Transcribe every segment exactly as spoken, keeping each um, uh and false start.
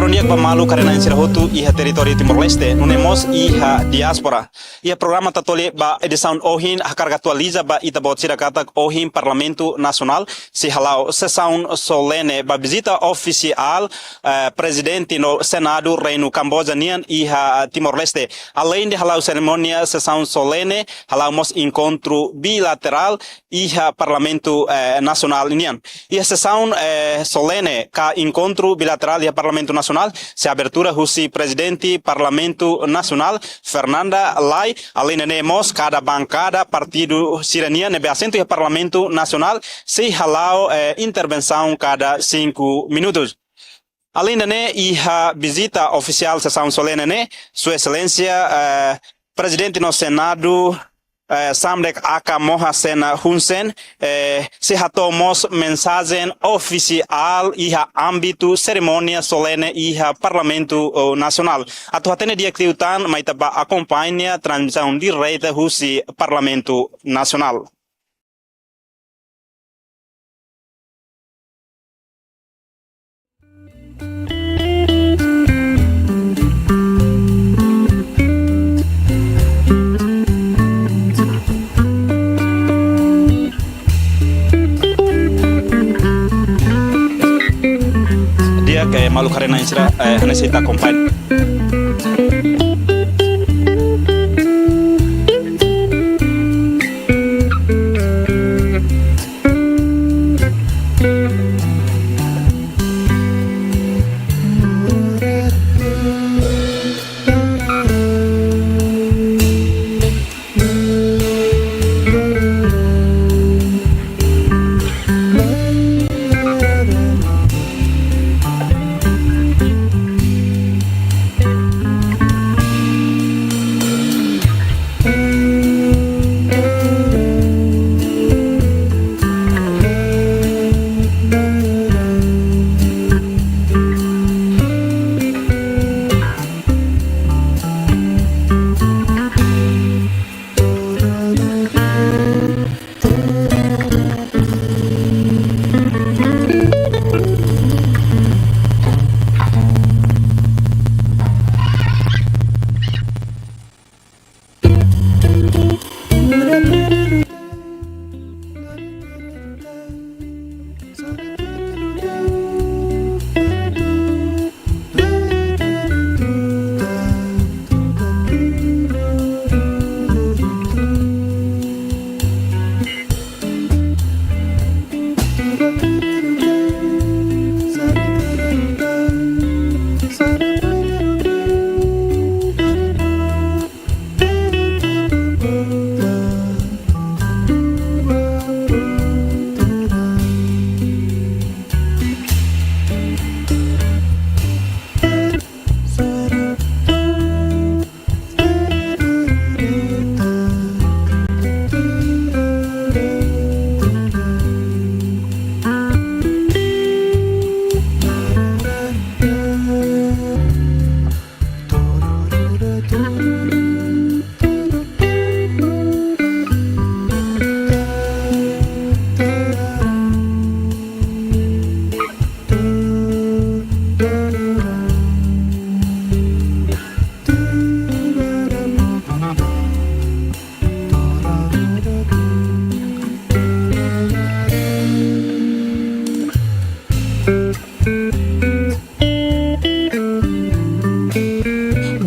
Di'ak ba maluk haree-na'in sira hotu iha territóriu Timor-Leste, nune'e mós iha diáspora. Iha programa Tatoli ba edisaun ohin, hakarak atualiza ba ita-boot sira katak ohin Parlamentu Nasionál sei hala'o sesaun solene ba vizita ofisiál, eh, Prezidente no Senadu Reinu Kamboja nian iha Timor-Leste. Aleinde hala'o serimónia sesaun solene, hala'o mós enkontru bilaterál iha Parlamentu, eh, Nasionál nian. Iha sesaun, eh, solene ka enkontru bilaterál iha Parlamentu Nasionál sei abertura husi Prezidente Parlamentu Nasionál, Fernanda Lay, aleinde ne'e mós kada bankada partidu sira-nian ne'ebé asentu iha Parlamentu Nasionál sei hala'o, eh, intervensaun kada cinco minutos. Aleinde ne'e, iha vizita ofisiál sesaun solene ne'e, Sua Exelénsia, eh, Prezidente no Senadu, eh, Samdech Aka Moha Sena Hun Sen, eh, sei hato'o mós mensajen ofisiál iha ámbitu serimónia solene iha Parlamentu, oh, Nasionál. Atu hatene di'ak liután, mai ita bá akompaña transmisaun direta husi Parlamentu Nasionál. Di'ak, eh, maluk haree-na'in sira, eh, hanesan ita akompaña.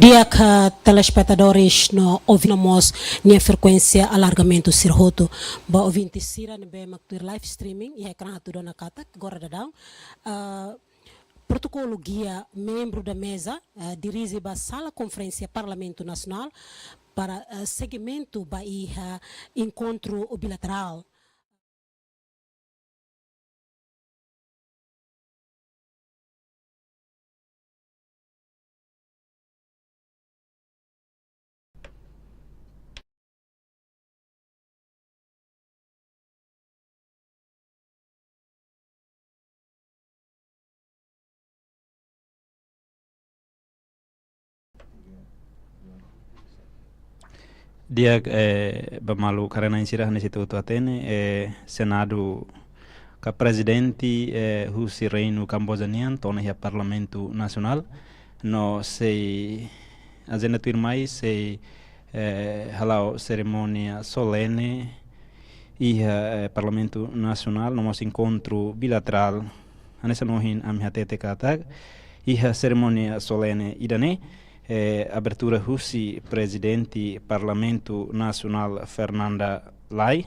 Di'ak, ah, telespetadores no ouvinte no mós nia frekuénsia alargamentu sira hotu. Ba ouvinte sira ne'ebé mak tuir live streaming, iha ekran hatudu ona katak, agora daudaun, ah, protokolu gia membru da meza, ah, dirije ba sala konferénsia Parlamentu Nasionál para, ah, segimentu ba iha enkontru bilaterál. Di'ak, eh, ba maluk haree-na'in sira, hanesan ita hotu hatene, eh, Senadu ka prezidente, eh, husi Reinu Kamboja nian to'o ona iha Parlamentu Nasionál, no sei ajenda tuirmai sei, eh, hala'o serimónia solene iha, eh, Parlamentu Nasionál, no mós enkontru bilaterál. Hanesan ohin ami hatete katak, iha serimónia solene ida-ne'e, eh, abertura husi Prezidente Parlamentu Nasionál Fernanda Lay,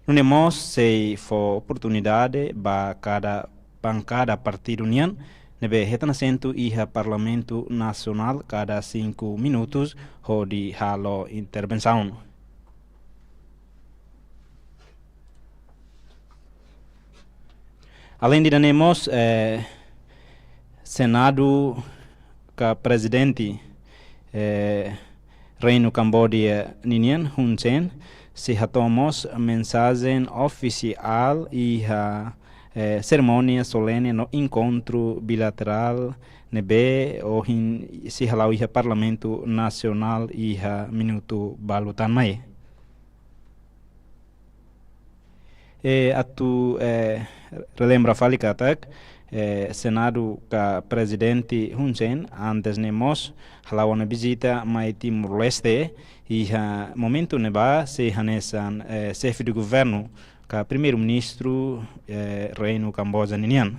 nune'e mós sei fó oportunidade ba kada bankada partidu nian ne'ebé hetan asentu iha Parlamentu Nasionál kada cinco minutos hodi halo intervensaun. Aleinde ida-ne'e mós, eh, Senadu ka prezidente, eh, Reinu Kamboja ninian, Hun Sen, sei hato'o mós mensajen ofisiál iha, eh, serimónia solene no enkontru bilaterál ne'ebé ohin sei hala'o iha Parlamentu Nasionál iha minutu balu tan mai. Eh, atu, eh, relembra fali katak, eh, Senadu ka Prezidente Hun Sen antes ne'e mós hala'o ona vizita mai Timor-Leste, iha momentu ne'ebá sei hanesan, eh, xefe de governu ka primeiru-ministru, eh, Reinu Kamboja ninian.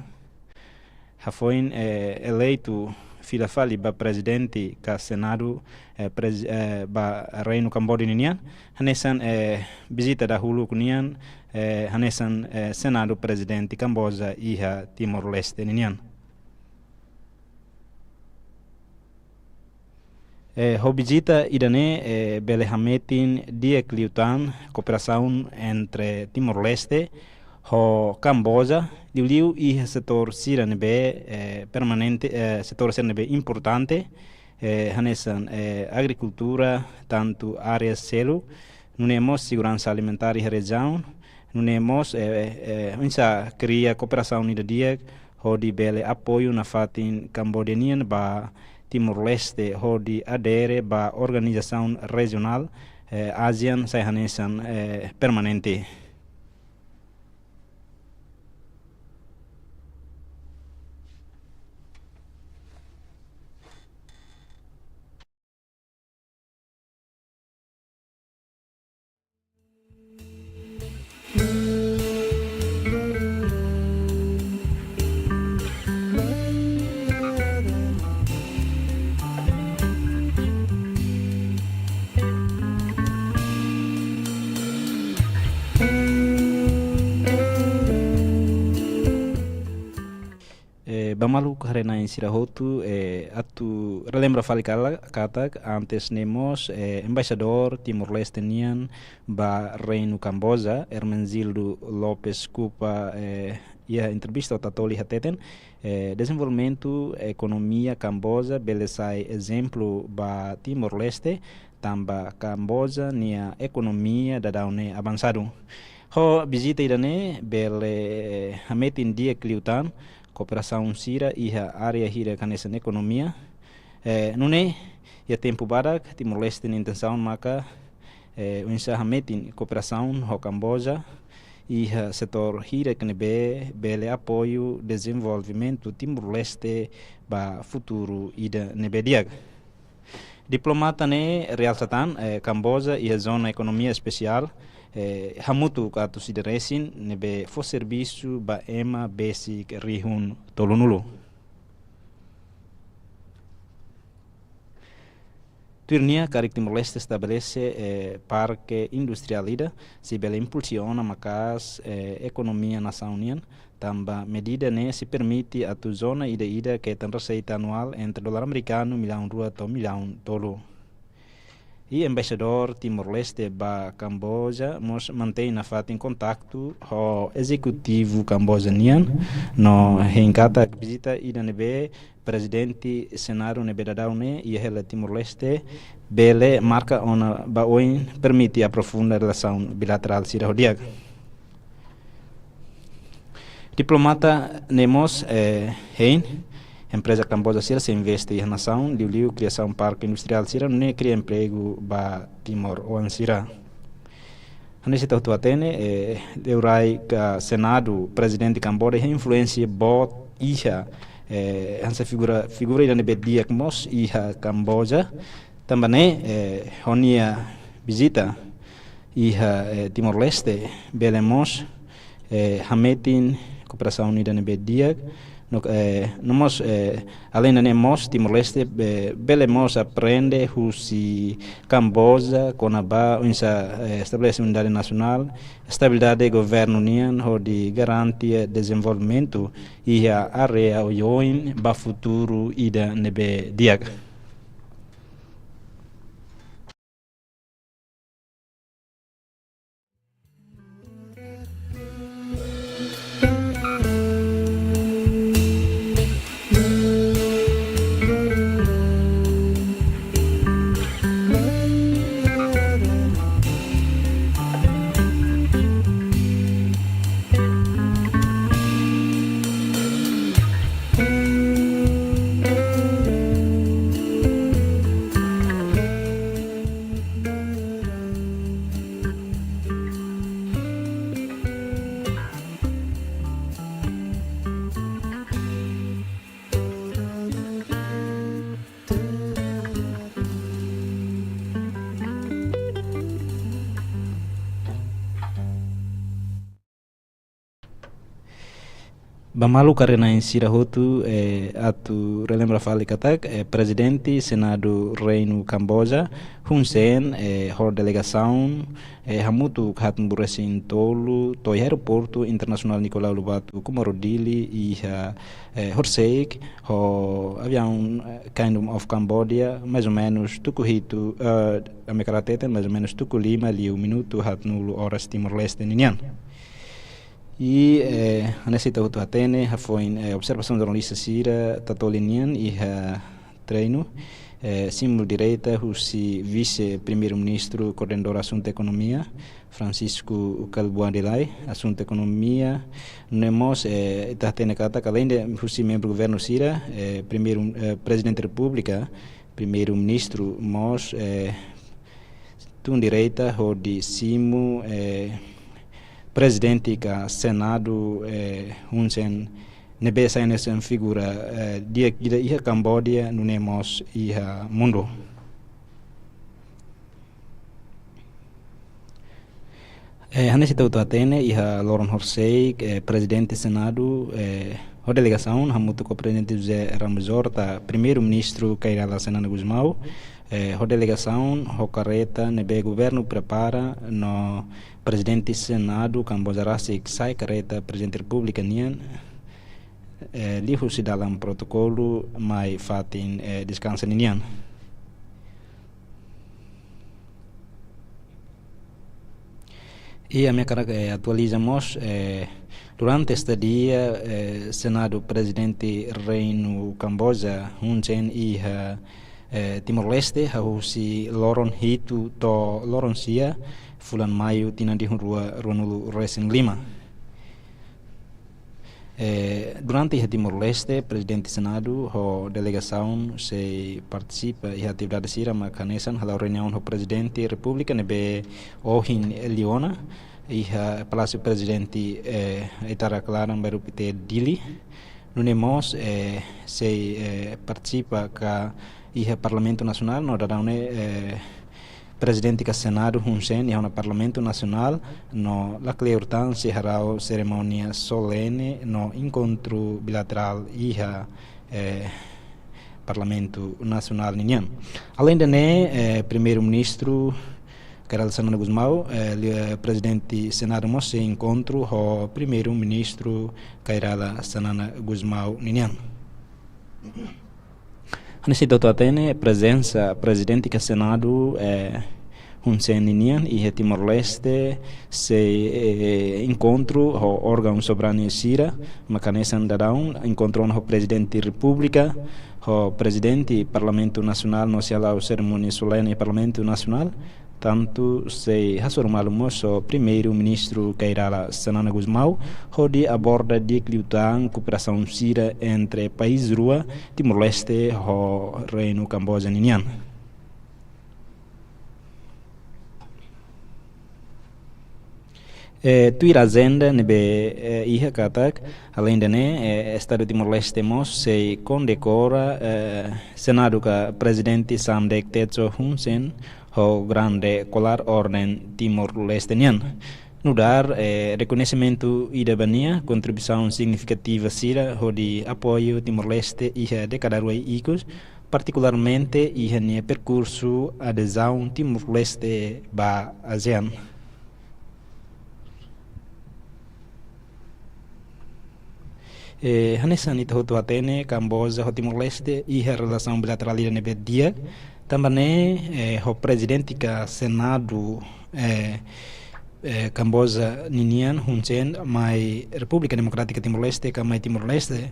Hafoin, eh, eleitu fila fali ba prezidente ka Senadu, eh, prez-, eh, ba Reinu Kamboja ninian, hanesan, eh, vizita dahuluk nian, eh, hanesan, eh, Senadu Prezidente Kamboja iha Timor-Leste ninian. Eh, ho vizita ida-ne'e, eh, bele hametin di'ak liután kooperasaun entre Timor-Leste ho Kamboja, liuliu iha setór sira ne'ebé, eh, permanente, eh, setór sira ne'ebé importante, eh, hanesan, eh, agrikultura, tantu área seluk, nune'e mós seguransa alimentár iha rejiaun, nune'e mós, eh, eh, oinsá kria kooperasaun ida di'ak, hodi bele apoiu nafatin Kamboja nian ba Timor-Leste, hodi adere ba organizasaun rejionál, eh, ASEAN, sai hanesan, eh, permanente. Eh, ba maluk haree-na'in sira hotu, eh, atu relembra fali kala katak antes ne'e mós, eh, embaixadór Timor-Leste nian ba Reinu Kamboja, Hermenegildo Lopes Kupa, eh, iha entrevista Tatoli hateten, eh, dezenvolvimentu ekonomia Kamboja bele sai ezemplu ba Timor-Leste, tanba Kamboja nia ekonomia daudaun ne'e avansadu. Ho vizita ida-ne'e bele, eh, hametin di'ak liután kooperasaun sira iha área hirak hanesan ekonomia. Eh, nune'e, iha tempu badak, Timor-Leste nia intensaun maka, eh, oinsá hametin kooperasaun ho Kamboja iha setór hirak ne'ebé bele apoiu dezenvolvimentu Timor-Leste ba futuru ida ne'ebé di'ak. Diplomata ne'e realsa tan, eh, Kamboja iha zona ekonomia espesiál, eh, hamutuk atus ida resin ne'ebé fó servisu ba ema besik rihun tolunulu. Tuir nia, karik Timor-Leste estabelese, eh, parke industriál ida, sei bele impulsiona maka'as, eh, ekonomia nasaun nian, tanba medida ne'e sei permite atu zona ida-idak hetan reseita anuál entre dolar amerikanu millaun rua to'o millaun tolu. I embaixadór Timor-Leste ba Kamboja mós mantein nafatin kontaktu ho ezekutivu Kamboja nian, no hein katak vizita ida ne'ebé prezidente Senadu ne'ebé daudaun ne'e iha hela Timor-Leste bele marka ona ba oin, permite aprofunda relasaun bilaterál sira ho di'ak. Diplomata ne'e mós, eh, hein, empreza Kamboja sira sei investe iha nasaun, liuliu kriasaun parke industriál sira, nune'e kria empregu ba timoroan sira. Hanesan ita hotu hatene, eh, liurai ka Senadu, Prezidente Kamboja, influénsia boot iha, eh, hanesan figura, figura ida ne'ebé di'ak mós iha Kamboja. Tanba ne'e, eh, ho nia vizita iha, eh, Timor-Leste, bele mós, eh, hametin kooperasaun ida ne'ebé di'ak. No, eh, no mós, eh, alende ne'e mós Timor-Leste, eh, bele mós aprende husi Kamboja kona-ba oinsá, eh, estabelese unidade nasionál, estabilidade governu nian hodi garante dezenvolvimentu iha área oioin ba futuru ida ne'ebé di'ak. Ba maluk arena sira hotu, eh, atu relembra fali katak, eh, Prezidente Senadu Reinu Kamboja, Hun Sen, eh, ho delegasaun, eh, hamutuk haatnulu-resin-tolu, to'o iha Aeroportu Internasionál Nicolau Lobato Komoru Dili, iha, eh, horiseik, ho aviaun, eh, Kingdom of Cambodia, mais ou menus tuku hitu, eh, ami hakarak hatete, mais ou menus tuku lima liu minutu haatnulu oras Timor-Leste ninian. I, eh, hanesan ita hotu hatene, hafoin, eh, observasaun jornalista sira tatoli nian iha treinu, eh, símbolu direita husi Vise-Primeiru-Ministru, Koordenadór Asuntu Ekonomia, Francisco Kalbuadi Lay, Asuntu Ekonomia, nune'e mós, eh, ita hatene katak alende husi membru governu sira, eh, primeiru, eh, Prezidente Repúblika, Primeiru-Ministru mós, eh, tun direita hodi simu, eh, Prezidente ka Senadu, eh, Hun Sen ne'ebé sai hanesan figura, eh, di'ak ida iha Kamboja, nune'e mós iha mundu. Eh, hanesan ita hotu hatene, iha loron horiseik, eh, Prezidente Senadu, eh, ho delegasaun, hamutuk ho Prezidente José Ramos Horta, Primeiru-Ministru Kay Rala Xanana Gusmão, eh, ho delegasaun, ho karreta ne'ebé governu prepara, no Prezidente Senadu Kamboja rasik sai karreta Prezidente Repúblika nian, eh, liuhusi dalan protokolu mai fatin, eh, deskansa ninian. I ami hakarak, eh, atualiza mós, eh, durante estadia, eh, Senadu Prezidente Reinu Kamboja, Hun Sen iha, eh, Timor-Leste, hahú husi loron hitu to'o loron sia, fulan Maiu, tinan rihun rua, ruanulu-resin-lima. Eh, durante iha Timor-Leste, Prezidente Senadu ho delegasaun sei partisipa iha atividade sira mak hanesan hala'o reuniaun ho Prezidente Repúblika ne'ebé ohin liu ona iha Palásiu Prezidente, eh, Aitarak Laran, Bairru Pité, Dili. Nune'e mós, eh, sei, eh, partisipa ka iha Parlamentu Nasionál no daudaun ne'e, eh, Prezidente ka Senadu Hun Sen iha ona Parlamentu Nasionál no lakleur tan sei hala'o serimónia solene no enkontru bilaterál iha, eh, Parlamentu Nasionál ninian. Alende ne'e, eh, Primeiru-Ministru Kay Rala Xanana Gusmão, eh, li-, eh, Prezidente Senadu mós sei enkontru ho Primeiru-Ministru Kay Rala Xanana Gusmão ninian. Hanesan ita hotu hatene, prezensa Prezidente ka Senadu, eh, Hun Sen ninian iha Timor-Leste, sei, eh, enkontru ho órgaun soberania sira, mak hanesan daudaun enkontru ona ho Prezidente Repúblika, ho Prezidente Parlamentu Nasionál, no sei hala'o serimónia solene Parlamentu Nasionál, tantu sei hasoru malu mós ho Primeiru-Ministru Kay Rala Xanana Gusmão, hodi aborda di'ak liután kooperasaun sira entre país rua, Timor-Leste ho Reinu Kamboja ninian. Eh, tuir ajenda ne'ebé, eh, iha katak, alende ne'e, eh, Estadu Timor-Leste mós sei kondekora, eh, Senadu ka Prezidente Sam Daick Techo Hun Sen ho grande kolar Orden Timor-Leste nian. Nu'udar, eh, rekoñesimentu ida ba nia kontribuisaun signifikativa sira hodi apoiu Timor-Leste iha dékada rua ikus, partikularmente iha nia perkursu adezaun Timor-Leste ba ASEAN. Eh, hanesan ita hotu hatene, Kamboja ho Timor-Leste iha relasaun bilaterál ida ne'ebé di'ak. Tanba ne'e, eh, ho Prezidente ka Senadu, eh, eh, Kamboja ninian, Hun Sen, mai Repúblika Demokrátika Timor-Leste ka mai Timor-Leste,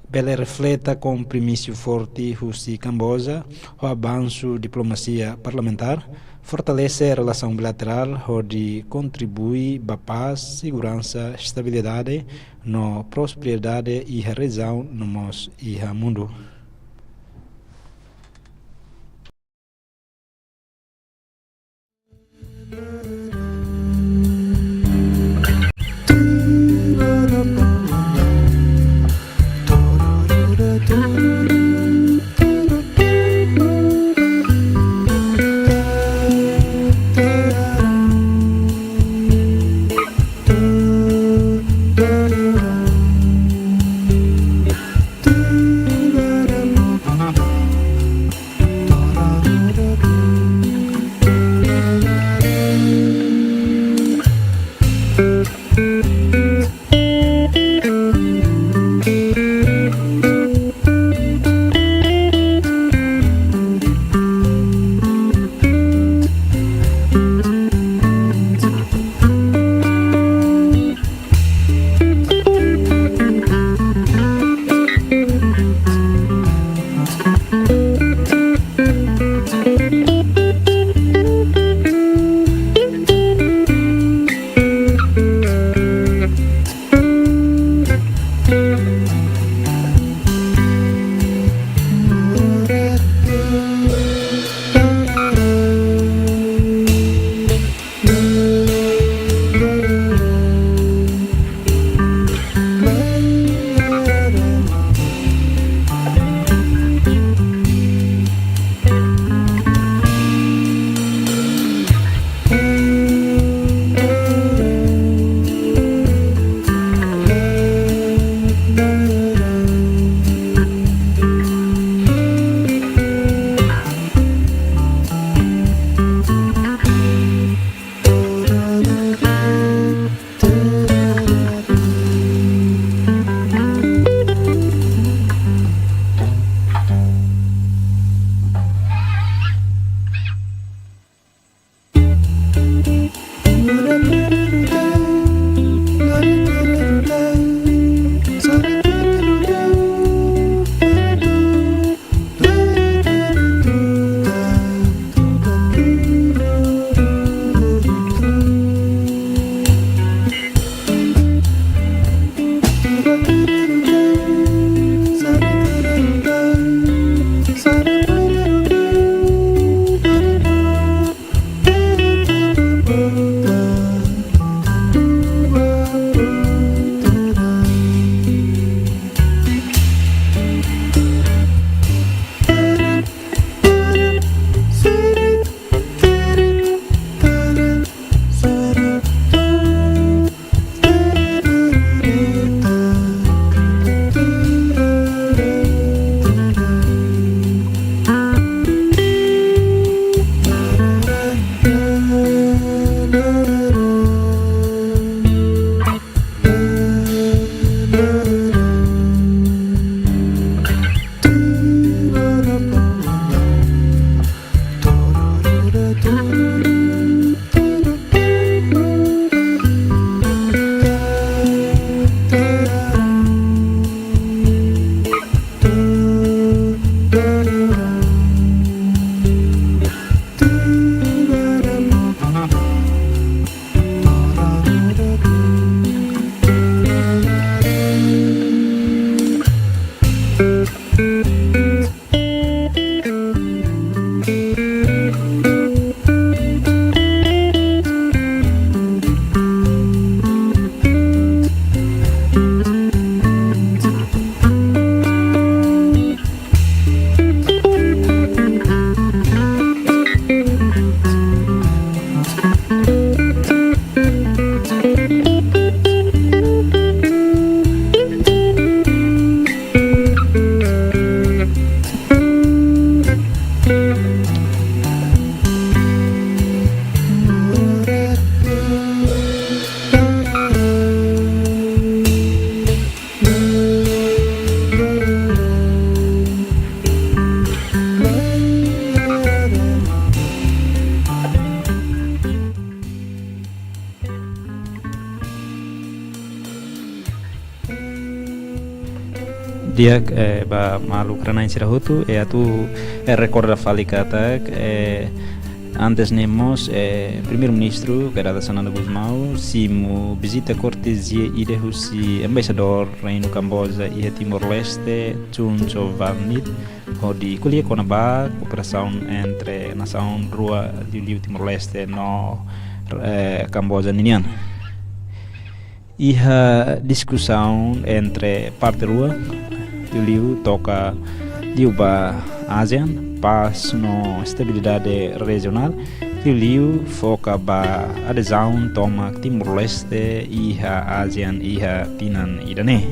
bele refleta kompromisu forte husi Kamboja ho avansu diplomasia parlamentár, fortalese relasaun bilaterál hodi kontribui ba pás, seguransa, estabilidade no prosperidade iha rejiaun no mós iha mundu. Di'ak, eh, ba maluk rona-na'in sira hotu, eh, atu, eh, rekorda fali katak, eh, antes ne'e mós, eh, Primeiru-Ministru Kay Rala Xanana Gusmão simu vizita kortezia ida husi Embaixadór Reinu Kamboja iha Timor-Leste, Chun Soe Van Mit, hodi ko'alia kona-ba kooperasaun entre nasaun rua, liuliu Timor-Leste no, eh, Kamboja ninian. Iha diskusaun entre parte rua, liuliu toka liu ba ASEAN, pás no estabilidade rejionál, liuliu foka ba adezaun tomak Timor-Leste iha ASEAN iha tinan ida-ne'e.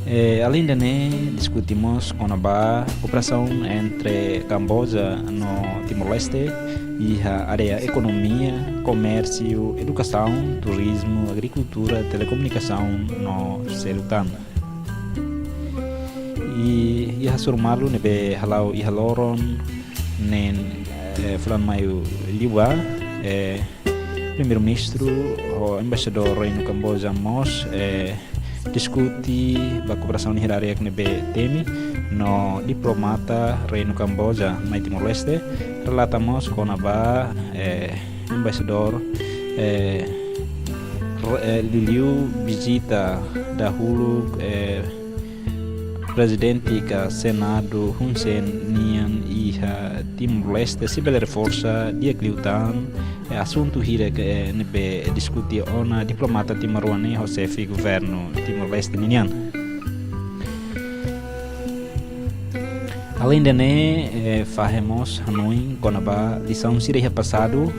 Eh, alende ne'e, diskute mós kona-ba kooperasaun entre Kamboja no Timor-Leste iha área ekonomia, komérsiu, edukasaun, turizmu, agrikultura, telekomunikasaun no seluk tan. I, i hasoru malu ne'ebé hala'o iha loron neen, eh, fulan Maiu liubá, eh, Primeiru-Ministru ho Embaixadór Reinu Kamboja mós, eh, diskute ba kooperasaun iha área ne'ebé temi no diplomata Reinu Kamboja mai Timor-Leste, relata mós kona-ba, eh, Embaixadór, eh, re-, eh, liuliu vizita dahuluk, eh, Prezidente ka Senadu Hun Sen nian iha Timor-Leste, sei bele reforsa di'ak liután, eh, asuntu hirak, eh, ne'ebé diskute ona diplomata timoroan ne'e ho xefe governu Timor-Leste ninian. Alende ne'e, eh, fahe mós hanoin kona-ba lisaun sira iha pasadu,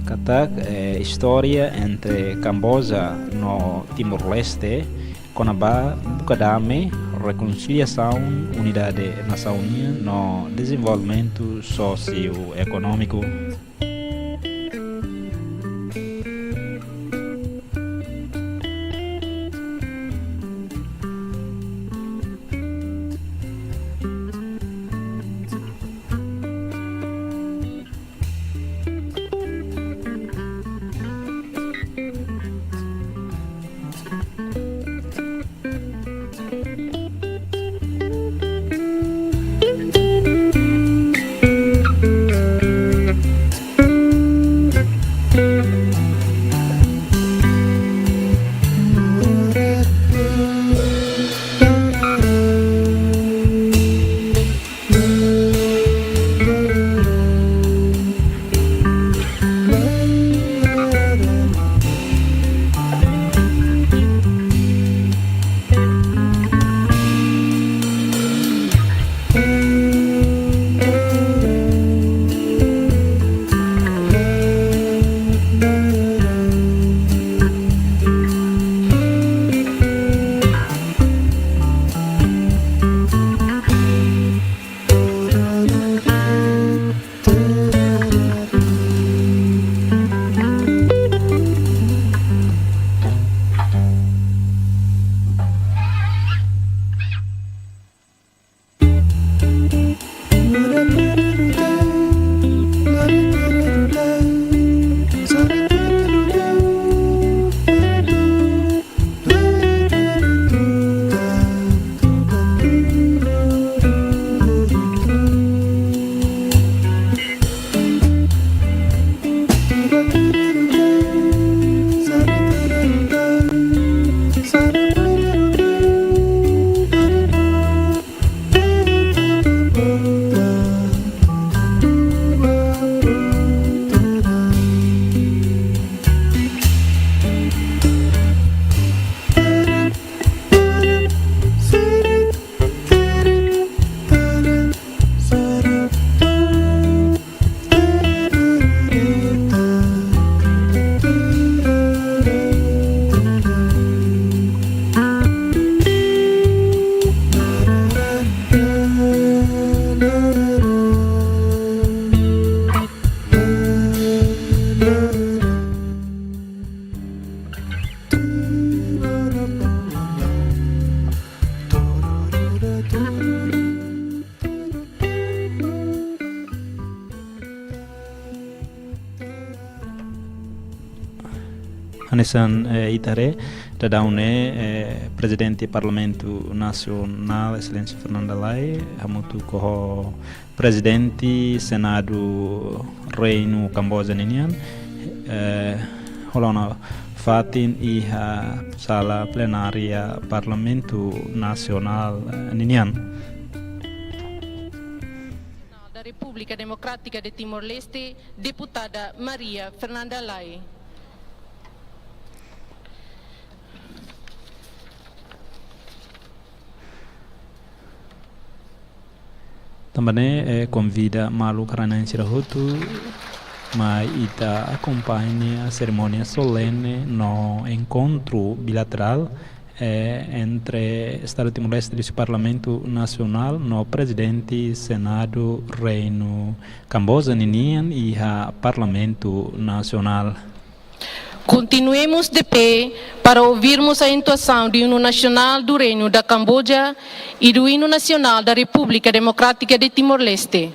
katak, eh, istória entre Kamboja no Timor-Leste kona-ba buka dame, rekonsiliasaun, unidade nasaun nian no dezenvolvimentu sosioekonómiku. Hanesan, eh, ita haree, daudaun ne'e, eh, Prezidente Parlamentu Nasionál, Exelénsia Fernanda Lay, hamutuk ho Prezidente Senadu Reinu Kamboja ninian, eh, hola ona fatin iha sala plenária Parlamentu Nasionál, eh, ninian. Da República Democrática de Timor-Leste, Deputada Maria Fernanda Lay. Tanba ne'e, eh, konvida maluk rona-na'in sira hotu mai ita akompaña serimónia solene no enkontru bilaterál, eh, entre Estadu Timor-Leste liuhusi Parlamentu Nasionál no Prezidente Senadu Reinu Kamboja ninian iha Parlamentu Nasionál. Continuemos de pé para ouvirmos a entoação do hino nacional do Reino da Camboja e do hino nacional da República Democrática de Timor-Leste.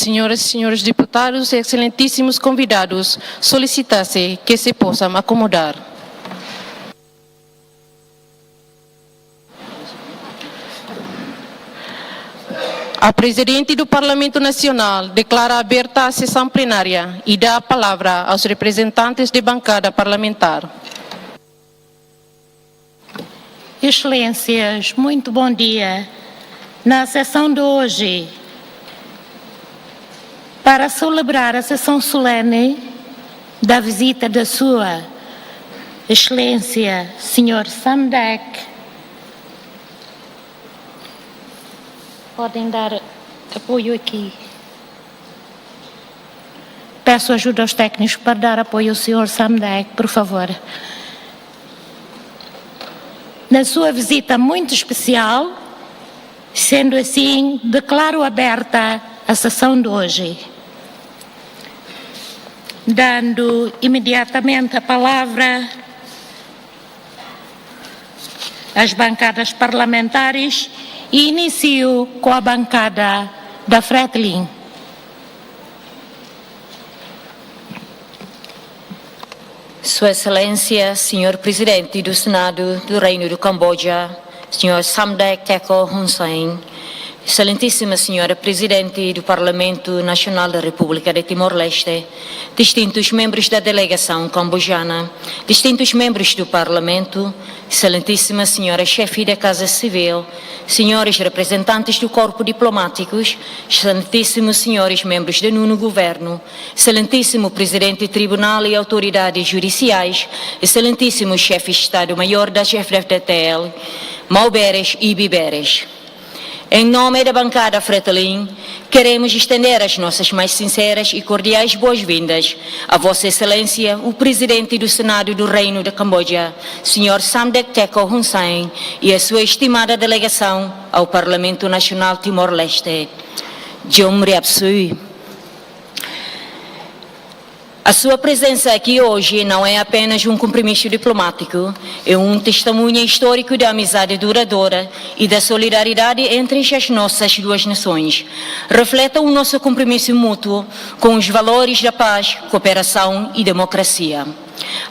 Senhoras e senhores deputados, excelentíssimos convidados, solicita-se que se possam acomodar. A Presidente do Parlamento Nacional declara aberta a sessão plenária e dá a palavra aos representantes de bancada parlamentar. Excelências, muito bom dia. Na sessão de hoje, para celebrar a sessão solene da visita da Sua Excelência, Senhor Samdech, podem dar apoio aqui. Peço ajuda aos técnicos para dar apoio ao senhor Samdech, por favor. Na sua visita muito especial, sendo assim, declaro aberta a sessão de hoje. Dando imediatamente a palavra às bancadas parlamentares e inicio com a bancada da Fretilin. Sua Excelência, Senhor Presidente do Senado do Reino do Camboja, Senhor Samdech Techo Hun Sen, Excelentíssima Senhora Presidente do Parlamento Nacional da República de Timor-Leste, distintos membros da delegação cambojana, distintos membros do Parlamento, Excelentíssima Senhora Chefe da Casa Civil, senhores representantes do Corpo Diplomáticos, Excelentíssimos Senhores Membros do Nono Governo, Excelentíssimo Presidente Tribunal e autoridades judiciais, Excelentíssimo Chefe Estado-Maior das F-FDTL, Maubere e Bibere. Em nome da bancada Fretilin, queremos estender as nossas mais sinceras e cordiais boas-vindas a Vossa Excelência, o Presidente do Senado do Reino da Camboja, Senhor Samdech Techo Hun Sen, e a sua estimada delegação ao Parlamento Nacional Timor-Leste. Jom Riapsui. A sua presença aqui hoje não é apenas um compromisso diplomático, é um testemunho histórico da amizade duradoura e da solidariedade entre as nossas duas nações. Reflete o nosso compromisso mútuo com os valores da paz, cooperação e democracia.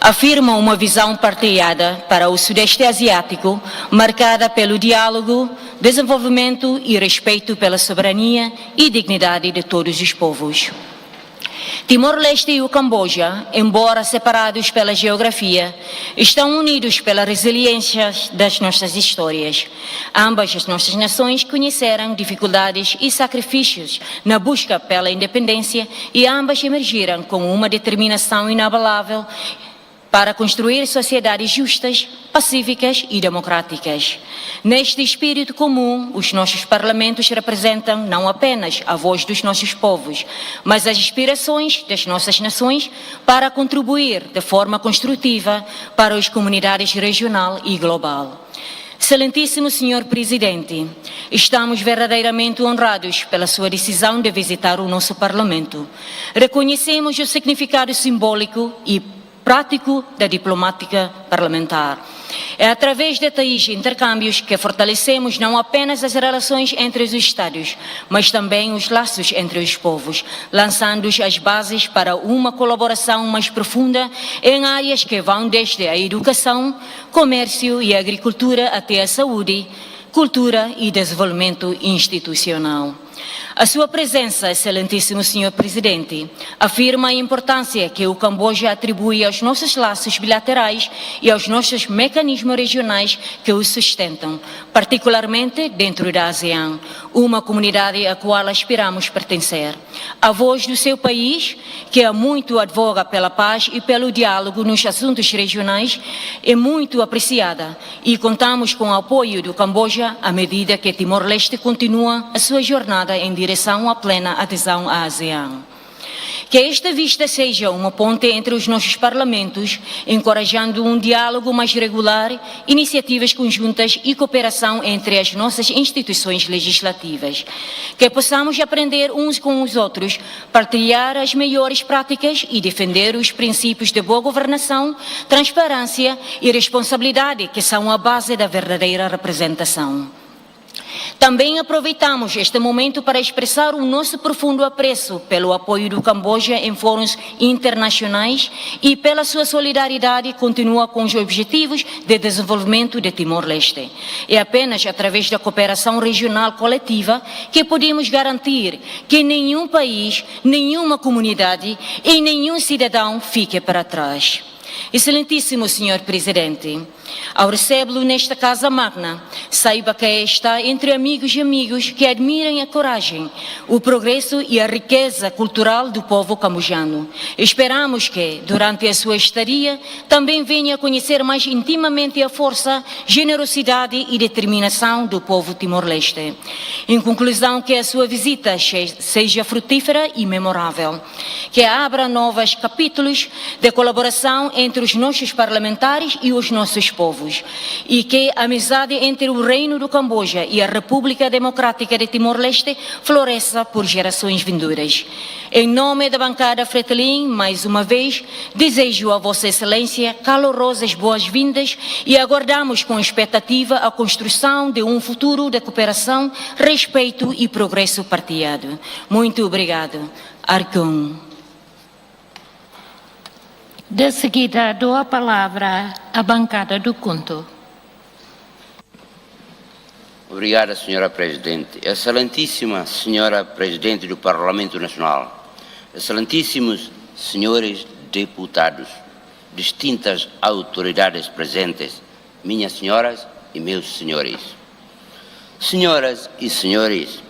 Afirma uma visão partilhada para o Sudeste Asiático, marcada pelo diálogo, desenvolvimento e respeito pela soberania e dignidade de todos os povos. Timor-Leste e o Camboja, embora separados pela geografia, estão unidos pela resiliência das nossas histórias. Ambas as nossas nações conheceram dificuldades e sacrifícios na busca pela independência e ambas emergiram com uma determinação inabalável para construir sociedades justas, pacíficas e democráticas. Neste espírito comum, os nossos parlamentos representam não apenas a voz dos nossos povos, mas as aspirações das nossas nações para contribuir de forma construtiva para as comunidades regional e global. Excelentíssimo Senhor Presidente, estamos verdadeiramente honrados pela sua decisão de visitar o nosso Parlamento. Reconhecemos o significado simbólico e prático da diplomática parlamentar. É através de tais intercâmbios que fortalecemos não apenas as relações entre os Estados, mas também os laços entre os povos, lançando as bases para uma colaboração mais profunda em áreas que vão desde a educação, comércio e agricultura até a saúde, cultura e desenvolvimento institucional. A sua presença, Excelentíssimo Senhor Presidente, afirma a importância que o Camboja atribui aos nossos laços bilaterais e aos nossos mecanismos regionais que os sustentam, particularmente dentro da ASEAN, uma comunidade à qual aspiramos pertencer. A voz do seu país, que há muito advoga pela paz e pelo diálogo nos assuntos regionais, é muito apreciada e contamos com o apoio do Camboja à medida que Timor-Leste continua a sua jornada em direção à plena adesão à ASEAN. Que esta vista seja uma ponte entre os nossos parlamentos, encorajando um diálogo mais regular, iniciativas conjuntas e cooperação entre as nossas instituições legislativas. Que possamos aprender uns com os outros, partilhar as melhores práticas e defender os princípios de boa governação, transparência e responsabilidade que são a base da verdadeira representação. Também aproveitamos este momento para expressar o nosso profundo apreço pelo apoio do Camboja em fóruns internacionais e pela sua solidariedade contínua com os objetivos de desenvolvimento de Timor-Leste. É apenas através da cooperação regional coletiva que podemos garantir que nenhum país, nenhuma comunidade e nenhum cidadão fique para trás. Excelentíssimo Senhor Presidente, ao recebê-lo nesta casa magna, saiba que está entre amigos e amigos que admiram a coragem, o progresso e a riqueza cultural do povo cambojano. Esperamos que, durante a sua estadia, também venha conhecer mais intimamente a força, generosidade e determinação do povo Timor-Leste. Em conclusão, que a sua visita che-, seja frutífera e memorável, que abra novos capítulos de colaboração entre os nossos parlamentares e os nossos povos, e que a amizade entre o Reino do Camboja e a República Democrática de Timor-Leste floresça por gerações vindouras. Em nome da bancada Fretilin, mais uma vez, desejo a Vossa Excelência calorosas boas-vindas e aguardamos com expectativa a construção de um futuro de cooperação, respeito e progresso partilhado. Muito obrigado. Arcon. De seguida, dou a palavra à bancada do KHUNTO. Obrigada, Senhora Presidente. Excelentíssima Senhora Presidente do Parlamento Nacional, excelentíssimos senhores deputados, distintas autoridades presentes, minhas senhoras e meus senhores. Senhoras e senhores,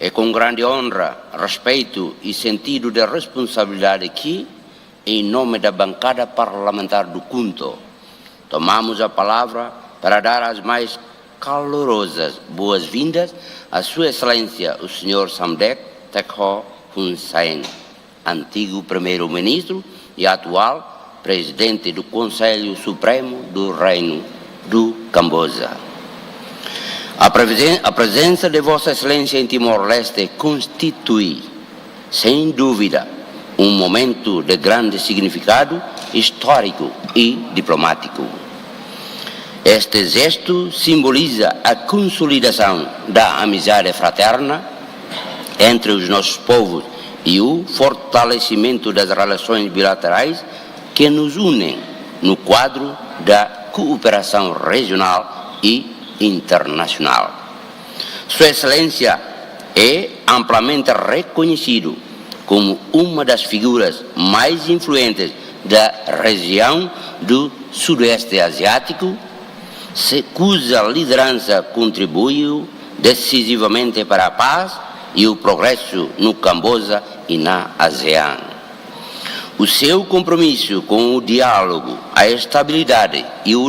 é com grande honra, respeito e sentido de responsabilidade que, em nome da bancada parlamentar do KHUNTO, tomamos a palavra para dar as mais calorosas boas-vindas a Sua Excelência, o Senhor Samdech Techo Hun Sen, antigo Primeiro-Ministro e atual Presidente do Conselho Supremo do Reino do Camboja. A presen-, a presença de Vossa Excelência em Timor-Leste constitui, sem dúvida, um momento de grande significado histórico e diplomático. Este gesto simboliza a consolidação da amizade fraterna entre os nossos povos e o fortalecimento das relações bilaterais que nos unem no quadro da cooperação regional e internacional. Sua Excelência é amplamente reconhecido como uma das figuras mais influentes da região do Sudoeste Asiático, se-, cuja liderança contribuiu decisivamente para a paz e o progresso no Camboja e na ASEAN. O seu compromisso com o diálogo, a estabilidade e o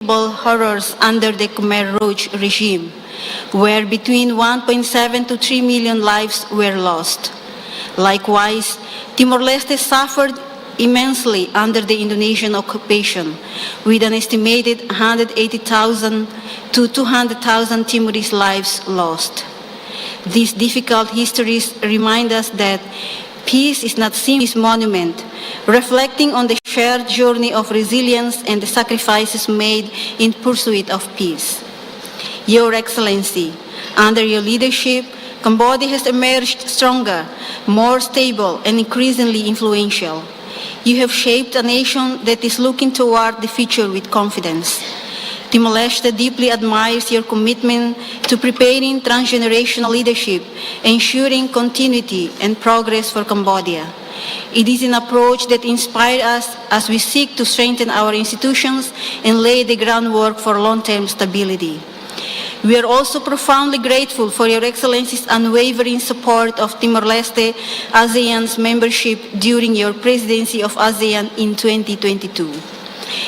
horrors under the Khmer Rouge regime, where between one point seven to three million lives were lost. Likewise, Timor-Leste suffered immensely under the Indonesian occupation, with an estimated one hundred eighty thousand to two hundred thousand Timorese lives lost. These difficult histories remind us that peace is not simply a monument, reflecting on the shared journey of resilience and the sacrifices made in pursuit of peace. Your Excellency, under your leadership, Cambodia has emerged stronger, more stable, and increasingly influential. You have shaped a nation that is looking toward the future with confidence. Timor-Leste deeply admires your commitment to preparing transgenerational leadership, ensuring continuity and progress for Cambodia. It is an approach that inspires us as we seek to strengthen our institutions and lay the groundwork for long-term stability. We are also profoundly grateful for Your Excellency's unwavering support of Timor-Leste ASEAN's membership during your presidency of ASEAN in twenty twenty-two.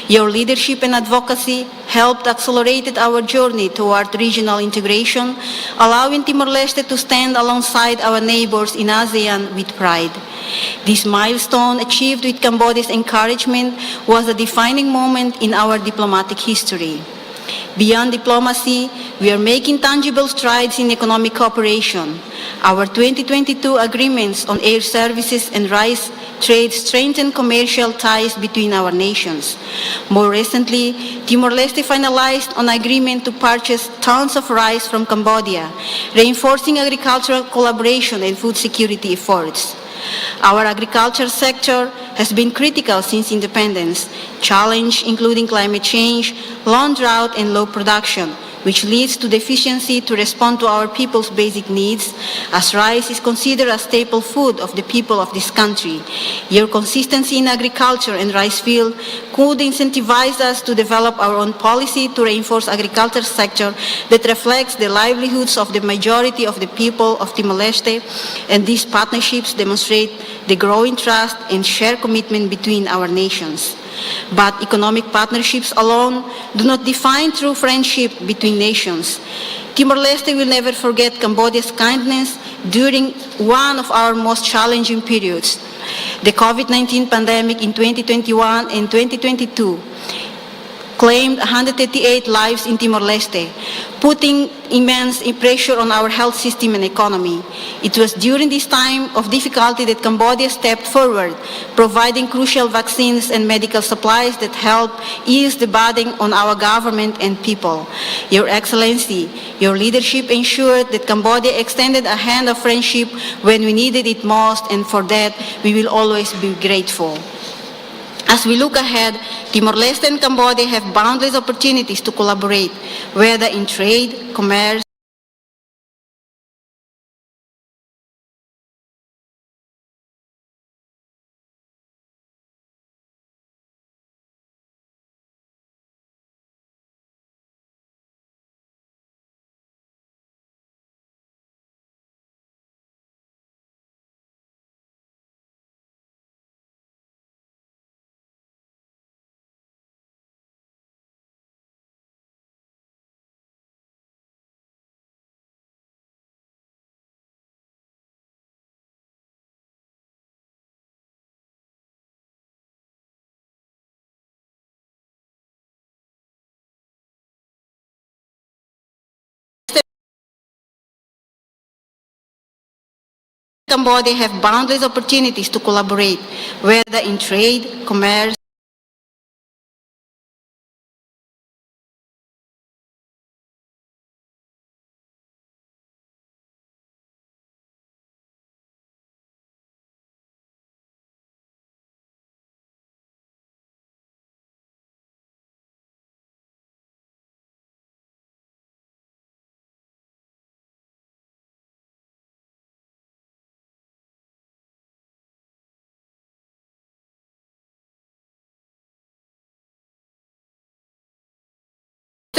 Your leadership and advocacy helped accelerate our journey toward regional integration, allowing Timor-Leste to stand alongside our neighbors in ASEAN with pride. This milestone, achieved with Cambodia's encouragement, was a defining moment in our diplomatic history. Beyond diplomacy, we are making tangible strides in economic cooperation. Our twenty twenty-two agreements on air services and rice trade strengthen commercial ties between our nations. More recently, Timor-Leste finalized an agreement to purchase tons of rice from Cambodia, reinforcing agricultural collaboration and food security efforts. Our agriculture sector has been critical since independence, challenges including climate change, long drought, and low production, which leads to deficiency to respond to our people's basic needs, as rice is considered a staple food of the people of this country. Your consistency in agriculture and rice field could incentivize us to develop our own policy to reinforce agriculture sector that reflects the livelihoods of the majority of the people of Timor-Leste, and these partnerships demonstrate the growing trust and shared commitment between our nations. But economic partnerships alone do not define true friendship between nations. Timor-Leste will never forget Cambodia's kindness during one of our most challenging periods. The COVID nineteen pandemic in twenty twenty-one and twenty twenty-two claimed one hundred thirty-eight lives in Timor-Leste, putting immense pressure on our health system and economy. It was during this time of difficulty that Cambodia stepped forward, providing crucial vaccines and medical supplies that helped ease the burden on our government and people. Your Excellency, your leadership ensured that Cambodia extended a hand of friendship when we needed it most, and for that, we will always be grateful. As we look ahead, Timor-Leste and Cambodia have boundless opportunities to collaborate, whether in trade, commerce, Cambodia have boundless opportunities to collaborate, whether in trade, commerce,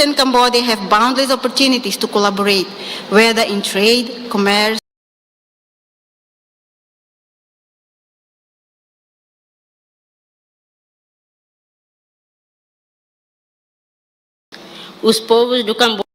Western Cambodia have boundless opportunities to collaborate, whether in trade, commerce, Os povos do Camboja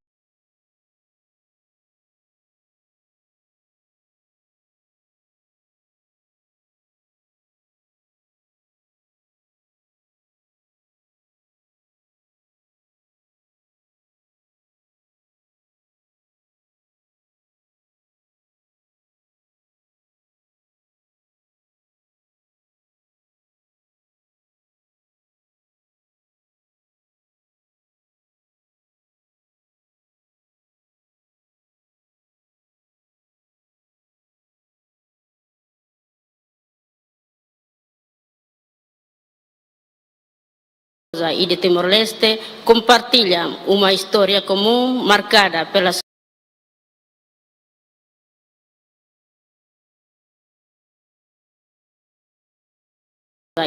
e de Timor-Leste compartilham uma história comum marcada pela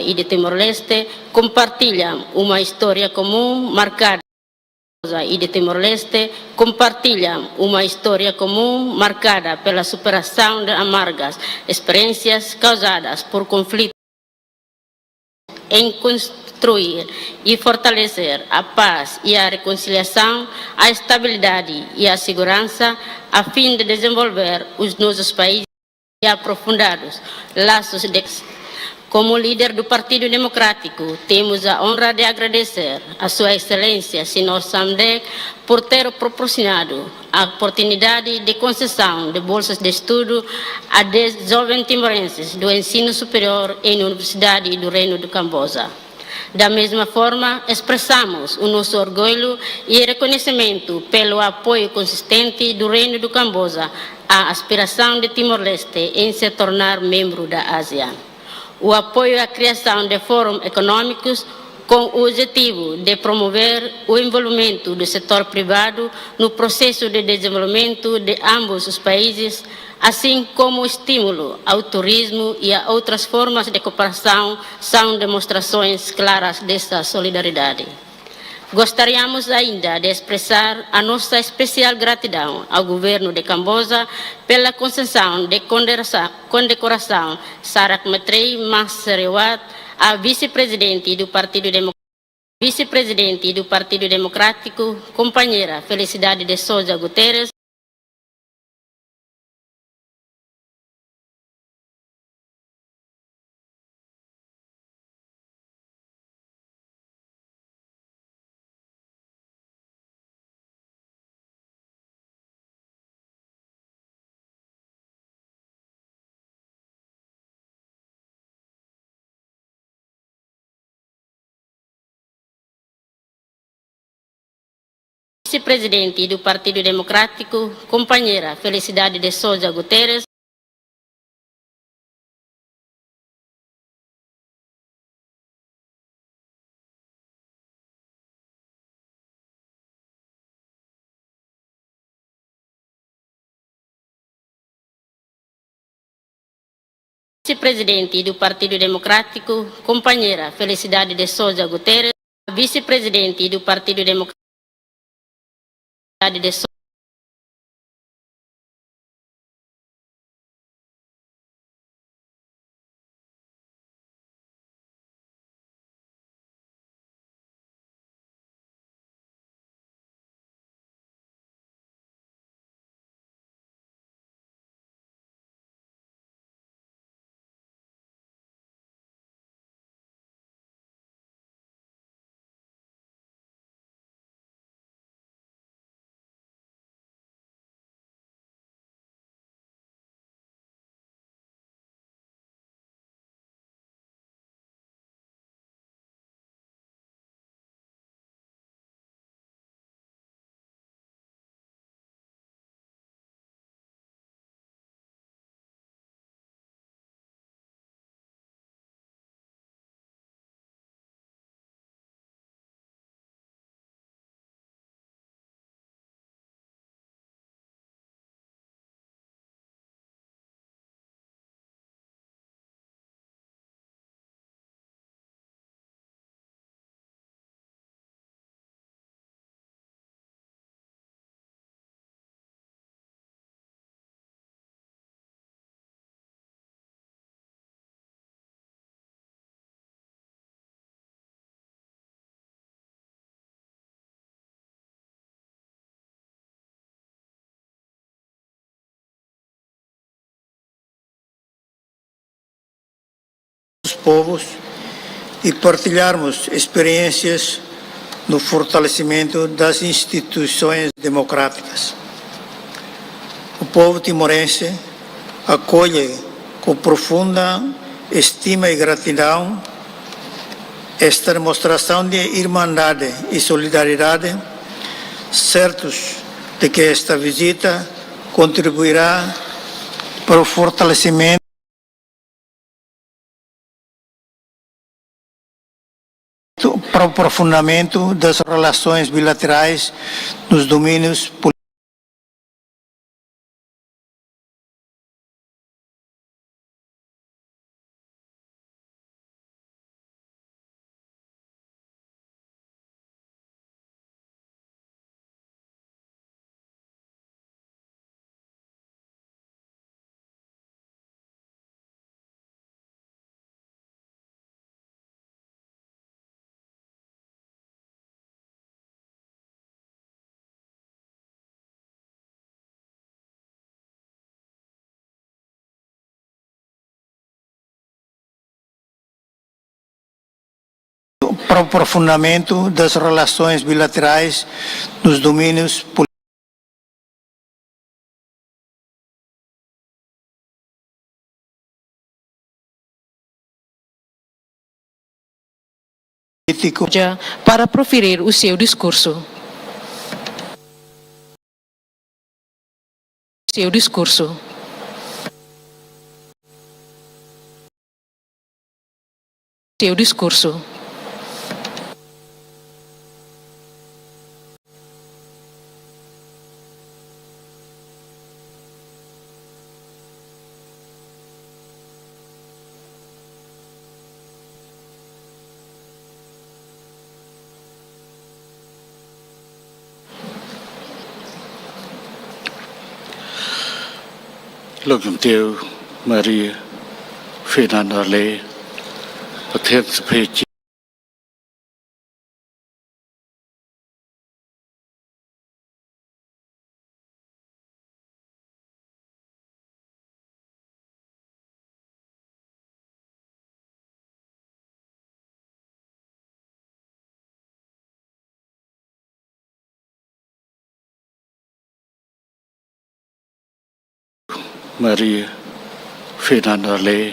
e de Timor-Leste compartilham uma história comum marcada e de Timor-Leste compartilham uma história comum marcada pela superação de amargas experiências causadas por conflitos em construir e fortalecer a paz e a reconciliação, a estabilidade e a segurança, a fim de desenvolver os nossos países e aprofundados laços de. Como líder do Partido Democrático, temos a honra de agradecer a Sua Excelência, Senhor Sam Dek, por ter proporcionado a oportunidade de concessão de bolsas de estudo a dez jovens timorenses do ensino superior em Universidade do Reino do Camboja. Da mesma forma, expressamos o nosso orgulho e reconhecimento pelo apoio consistente do Reino do Camboja à aspiração de Timor-Leste em se tornar membro da ASEAN. O apoio à criação de fóruns econômicos com o objetivo de promover o envolvimento do setor privado no processo de desenvolvimento de ambos os países, assim como estímulo ao turismo e a outras formas de cooperação, são demonstrações claras dessa solidariedade. Gostaríamos ainda de expressar a nossa especial gratidão ao Governo de Camboja pela concessão de condecoração, condecoração Sarak Matrei Mas Reward à vice-presidente do Partido Demo-, vice-presidente do Partido Democrático, companheira Felicidade de Sousa Guterres. Vice-presidente do Partido Democrático, companheira Felicidade de Sousa Guterres. Vice-presidente do Partido Democrático, companheira Felicidade de Sousa Guterres, vice-presidente do Partido Democrático, de Sou- povos e partilharmos experiências no fortalecimento das instituições democráticas. O povo timorense acolhe com profunda estima e gratidão esta demonstração de irmandade e solidariedade, certos de que esta visita contribuirá para o fortalecimento, para o aprofundamento das relações bilaterais nos domínios políticos. Para o aprofundamento das relações bilaterais nos domínios político. Para proferir o seu discurso. Seu discurso. Seu discurso. Lok Jumtiu Maria Fernanda Lee, ប្រធានសភាជាតិ Maria Fernanda Lee,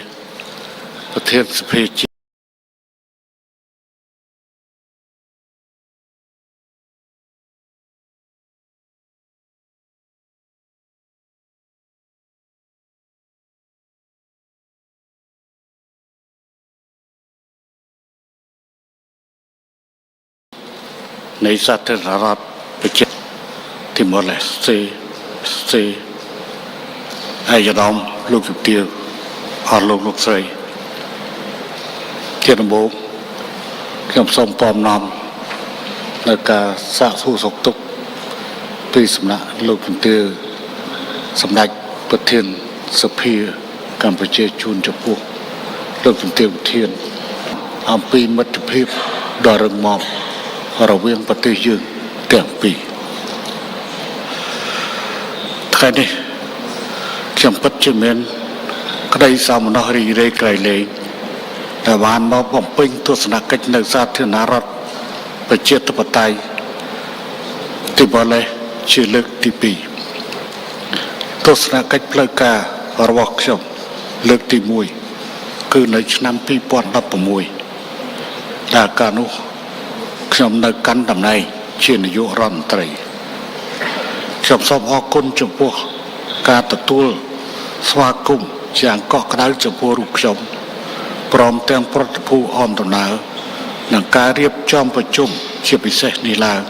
ប្រធានសភាជាតិ នៃសាធារណរដ្ឋប្រជាទីម៉ូឡេស្តេ ស្តេ ឯកឧត្តមលោកជំទាវ អស់លោកលោកស្រី ជាដំបូង ខ្ញុំសូមពំនាំនូវការសាកសួរសុខទុក្ខពីសំណាក់លោកជំទាវ សម្ដេចប្រធានសភាកម្ពុជា ជូនចំពោះលោកជំទាវ វុធាន អំពីមិត្តភាពដ៏រឹងមាំរវាងប្រទេសយើងទាំងពីរ។ ថ្ងៃនេះ ខ្ញុំពិតជាមានក្តីសោមនស្សរីករាយក្រៃលែង ដែលបានមកបំពេញទស្សនកិច្ចនៅសាធារណរដ្ឋប្រជាធិបតេយ្យទីម៉ូឡេស្តជាលើកទីពីរ។ ទស្សនកិច្ចផ្លូវការរបស់ខ្ញុំលើកទីមួយ គឺនៅឆ្នាំពីរពាន់ដប់ប្រាំមួយ ដែលកាលនោះខ្ញុំនៅកាន់តំណែងជានាយករដ្ឋមន្ត្រី។ ខ្ញុំសូមអរគុណចំពោះការទទួលស្វាគមន៍យ៉ាងកក់ក្តៅចំពោះរូបខ្ញុំ ព្រមទាំងប្រតិភូអមដំណើរ និងការរៀបចំប្រជុំជាពិសេសនេះឡើង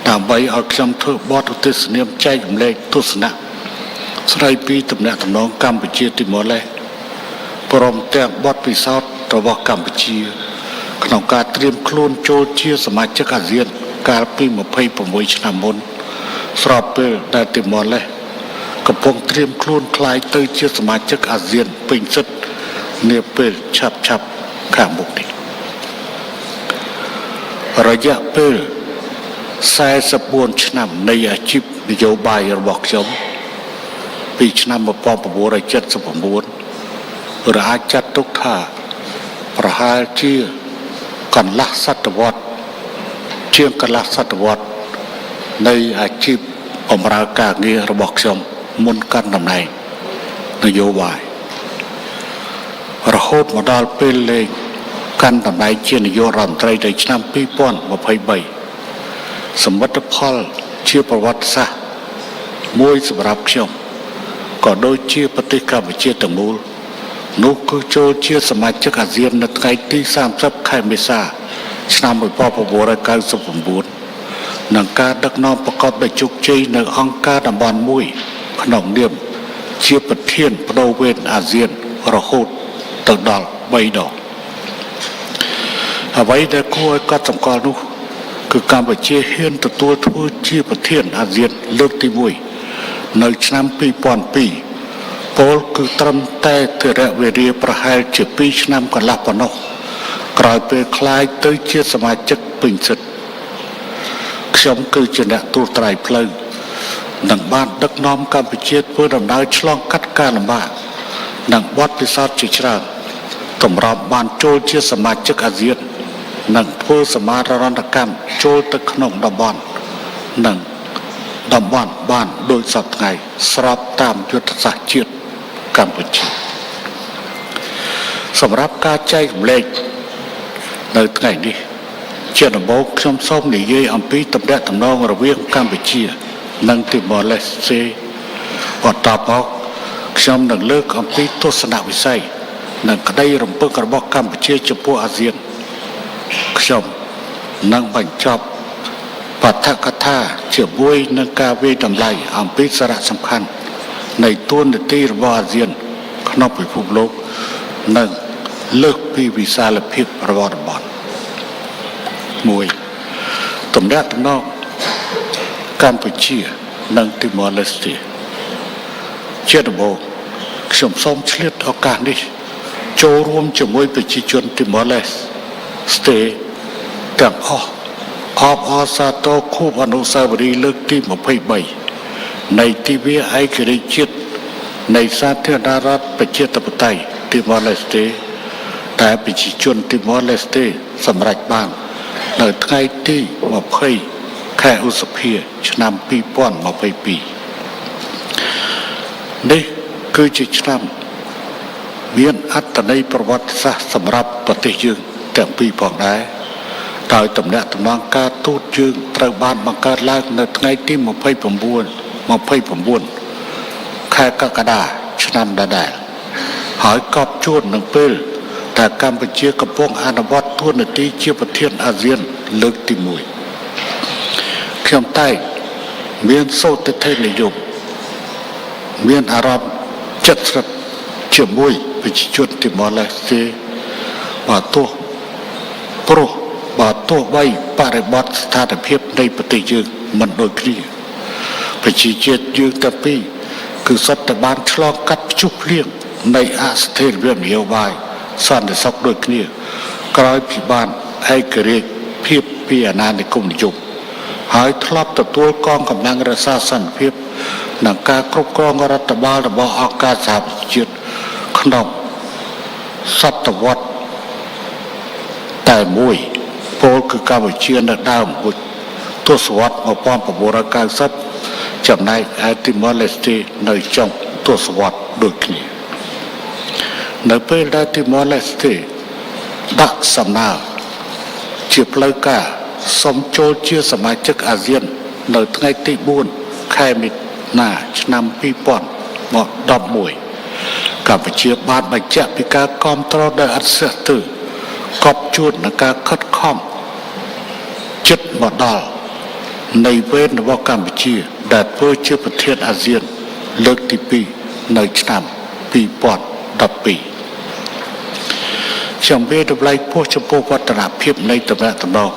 ដើម្បីឲ្យខ្ញុំធ្វើបទឧទ្ទិសនាមចែករំលែកទស្សនៈស្ដីពីទំនាក់ទំនងកម្ពុជា-ទីម៉ូឡេស្ត ព្រមទាំងបទពិសោធន៍របស់កម្ពុជា ក្នុងការត្រៀមខ្លួនចូលជាសមាជិកអាស៊ានកាលពីម្ភៃប្រាំមួយឆ្នាំមុន ស្របពេលដែលទីម៉ូឡេស្តកំពុងត្រៀមខ្លួនក្លាយទៅជាសមាជិកអាស៊ានពេញសិទ្ធិនាពេលឆាប់ៗខាងមុខនេះ។ រយៈពេលសែសិបបួនឆ្នាំនៃអាជីពនយោបាយរបស់ខ្ញុំ ពីឆ្នាំមួយពាន់ប្រាំបួនរយជិតសិបប្រាំបួន ឬអាចចាត់ទុកថា ប្រហែលជាកន្លះសតវត្ស ជាងកន្លះសតវត្សនៃអាជីពបម្រើការងាររបស់ខ្ញុំមុនកាន់តំណែងនយោបាយ រហូតមកដល់ពេលលែងកាន់តំណែងជានាយករដ្ឋមន្ត្រីនៅឆ្នាំពីរពាន់ម្ភៃបី។ សមិទ្ធផលជាប្រវត្តិសាស្ត្រមួយសម្រាប់ខ្ញុំ ក៏ដូចជាប្រទេសកម្ពុជាទាំងមូល នោះគឺចូលជាសមាជិកអាស៊ាននៅថ្ងៃទីសាមសិប ខែមេសា ឆ្នាំមួយពាន់ប្រាំបួនរយកៅសិបប្រាំបួន និងការដឹកនាំប្រកបដោយជោគជ័យនៅអង្គការតំបន់មួយក្នុងនាមជាប្រធានប្ដូរវេនអាស៊ានរហូតទៅដល់បីដង។ អ្វីដែលគួរឲ្យកត់សម្គាល់នោះ គឺកម្ពុជាហ៊ានទទួលធ្វើជាប្រធានអាស៊ានលើកទីមួយនៅឆ្នាំពីរពាន់ពីរ ពោលគឺត្រឹមតែធរៈវេលាប្រហែលជាពីរឆ្នាំកន្លះប៉ុណ្ណោះ ក្រោយពេលក្លាយទៅជាសមាជិកពេញសិទ្ធិ។ ខ្ញុំគឺជាអ្នកត្រួសត្រាយផ្លូវ និងបានដឹកនាំកម្ពុជាធ្វើដំណើរឆ្លងកាត់ការលំបាក និងបទពិសោធន៍ជាច្រើន ទម្រាំបានចូលជាសមាជិកអាស៊ាន និងធ្វើសមាហរណកម្មចូលទៅក្នុងតំបន់ និងតំបន់បានដូចសព្វថ្ងៃ ស្របតាមយុទ្ធសាស្ត្រជាតិកម្ពុជា។ សម្រាប់ការចែករំលែកនៅថ្ងៃនេះ ជាដំបូងខ្ញុំសូមនិយាយអំពីទំនាក់ទំនងរវាងកម្ពុជា និងទីម៉ូឡេស្តេ។ បន្ទាប់មក ខ្ញុំនឹងលើកអំពីទស្សនវិស័យ និងក្តីរំពឹងរបស់កម្ពុជាចំពោះអាស៊ាន។ ខ្ញុំនឹងបញ្ចប់បាឋកថាជាមួយនឹងការវាយតម្លៃអំពីសារៈសំខាន់នៃតួនាទីរបស់អាស៊ានក្នុងពិភពលោក និងលើសពីវិសាលភាពរបស់តំបន់។ មួយ ទំនាក់ទំនងកម្ពុជា និងទីម៉ូឡេស្តេ។ ជាដំបូង ខ្ញុំសូមឆ្លៀតឱកាសនេះ ចូលរួមជាមួយប្រជាជនទីម៉ូឡេស្តេទាំងអស់ អបអរសាទរខួបអនុស្សាវរីយ៍លើកទីម្ភៃបី នៃទិវាឯករាជ្យជាតិនៃសាធារណរដ្ឋប្រជាធិបតេយ្យទីម៉ូឡេស្តេ ដែលប្រជាជនទីម៉ូឡេស្តេសម្រេចបាននៅថ្ងៃទីម្ភៃ ខែឧសភា ឆ្នាំពីរពាន់ម្ភៃពីរ។ នេះគឺជាឆ្នាំមានអត្ថន័យប្រវត្តិសាស្ត្រសម្រាប់ប្រទេសយើងទាំងពីរផងដែរ ដោយទំនាក់ទំនងការទូតយើងត្រូវបានបង្កើតឡើងនៅថ្ងៃទីម្ភៃប្រាំបួន ម្ភៃប្រាំបួន ខែកក្កដា ឆ្នាំដដែល ហើយគប់ជួននឹងពេលដែលកម្ពុជាកំពុងអនុវត្តតួនាទីជាប្រធានអាស៊ានលើកទីមួយ។ ខ្ញុំតែងមានសុទិដ្ឋិនិយម មានអារម្មណ៍ជិតស្និទ្ធជាមួយប្រជាជនទីម៉ូឡេស្តេ បើទោះ ព្រោះបើទោះបីបរិបទស្ថានភាពនៃប្រទេសយើងមិនដូចគ្នា ប្រជាជាតិយើងទាំងពីរ គឺសុទ្ធតែបានឆ្លងកាត់ព្យុះភ្លៀងនៃអស្ថិរភាពនយោបាយ សន្តិសុខដូចគ្នា ក្រោយពីបានឯករាជ្យភាពពីអាណានិគមនិយម ហើយធ្លាប់ទទួលកងកម្លាំងរក្សាសន្តិភាព និងការគ្រប់គ្រងរដ្ឋបាលរបស់អង្គការសហប្រជាជាតិក្នុងសតវត្សតែមួយ ពោលគឺកម្ពុជានៅដើមទសវត្សមួយពាន់ប្រាំបួនរយកៅសិប ចំណែកឯទីម៉ូឡេស្តេនៅចុងទសវត្សដូចគ្នា។ នៅពេលដែលទីម៉ូឡេស្តេដាក់សំណើជាផ្លូវការសុំចូលជាសមាជិកអាស៊ាននៅថ្ងៃទីបួន ខែមិថុនា ឆ្នាំពីរពាន់ដប់មួយ កម្ពុជាបានបញ្ជាក់ពីការគាំទ្រដោយឥតស្ទះស្ទើរ គប់ជួននឹងការខិតខំជិតមកដល់នៃវេនរបស់កម្ពុជាដែលធ្វើជាប្រធានអាស៊ានលើកទីពីរនៅឆ្នាំពីរពាន់ដប់ពីរ។ ខ្ញុំវាយតម្លៃខ្ពស់ចំពោះវឌ្ឍនភាពនៃទំនាក់ទំនង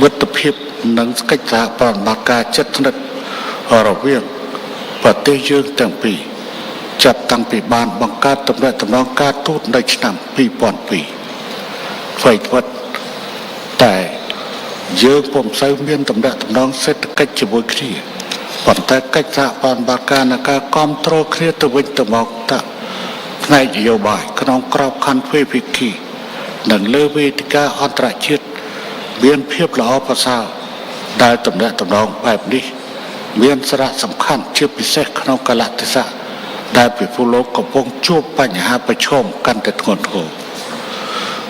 មិត្តភាព និងកិច្ចសហប្រតិបត្តិការជិតស្និទ្ធរវាងប្រទេសយើងទាំងពីរ ចាប់តាំងពីបានបង្កើតទំនាក់ទំនងការទូតនៅឆ្នាំពីរពាន់ពីរ។ អ្វីត្បិតតែយើងពុំសូវមានទំនាក់ទំនងសេដ្ឋកិច្ចជាមួយគ្នា ប៉ុន្តែកិច្ចសហប្រតិបត្តិការ និងការគាំទ្រគ្នាទៅវិញទៅមក ត ផ្នែកនយោបាយក្នុងក្របខ័ណ្ឌទ្វេភាគី និងលើវេទិកាអន្តរជាតិ មានភាពល្អប្រសើរ ដែលទំនាក់ទំនងបែបនេះ មានសារៈសំខាន់ជាពិសេសក្នុងកាលៈទេសៈ ដែលពិភពលោកកំពុងជួបបញ្ហាប្រឈមកាន់តែធ្ងន់ធ្ងរ។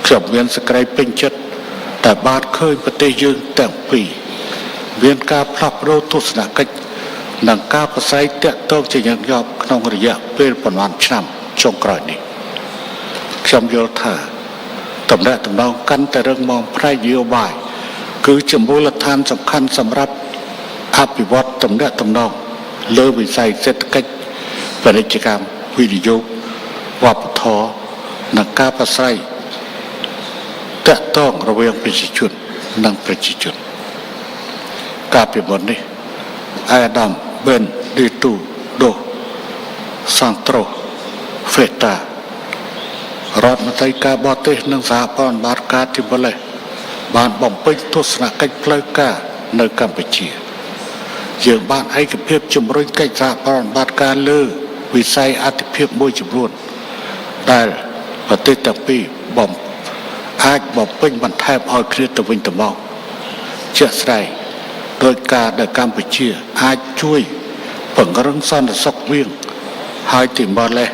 ខ្ញុំមានសេចក្តីពេញចិត្ត ដែលបានឃើញប្រទេសយើងទាំងពីរ មានការផ្លាស់ប្ដូរទស្សនកិច្ច និងការប្រាស្រ័យទាក់ទងជាញឹកញាប់ក្នុងរយៈពេលប៉ុន្មានឆ្នាំចុងក្រោយនេះ។ ខ្ញុំយល់ថា ទំនាក់ទំនងកាន់តែរឹងមាំផ្នែកនយោបាយ គឺជាមូលដ្ឋានសំខាន់សម្រាប់អភិវឌ្ឍទំនាក់ទំនងលើវិស័យសេដ្ឋកិច្ច ពាណិជ្ជកម្ម វិនិយោគ វប្បធម៌ និងការប្រាស្រ័យទាក់ទងរវាងប្រជាជន និងប្រជាជន។ កាលពីមុននេះ ឯកឧត្តម ប៊ែនឌីតូ ដូស សាន់ត្រូស ហ្វេតា រដ្ឋមន្ត្រីការបរទេស និងសហប្រតិបត្តិការទីម៉ូឡេស បានបំពេញទស្សនកិច្ចផ្លូវការនៅកម្ពុជា។ យើងបានឯកភាពជំរុញកិច្ចសហប្រតិបត្តិការលើវិស័យអាទិភាពមួយចំនួន ដែលប្រទេសទាំងពីរបំអាចបំពេញបន្ថែមឲ្យគ្នាទៅវិញទៅមក។ ជាក់ស្ដែង ដូចការដែលកម្ពុជាអាចជួយពង្រឹងសន្តិសុខវាង ហើយទីម៉ូឡេស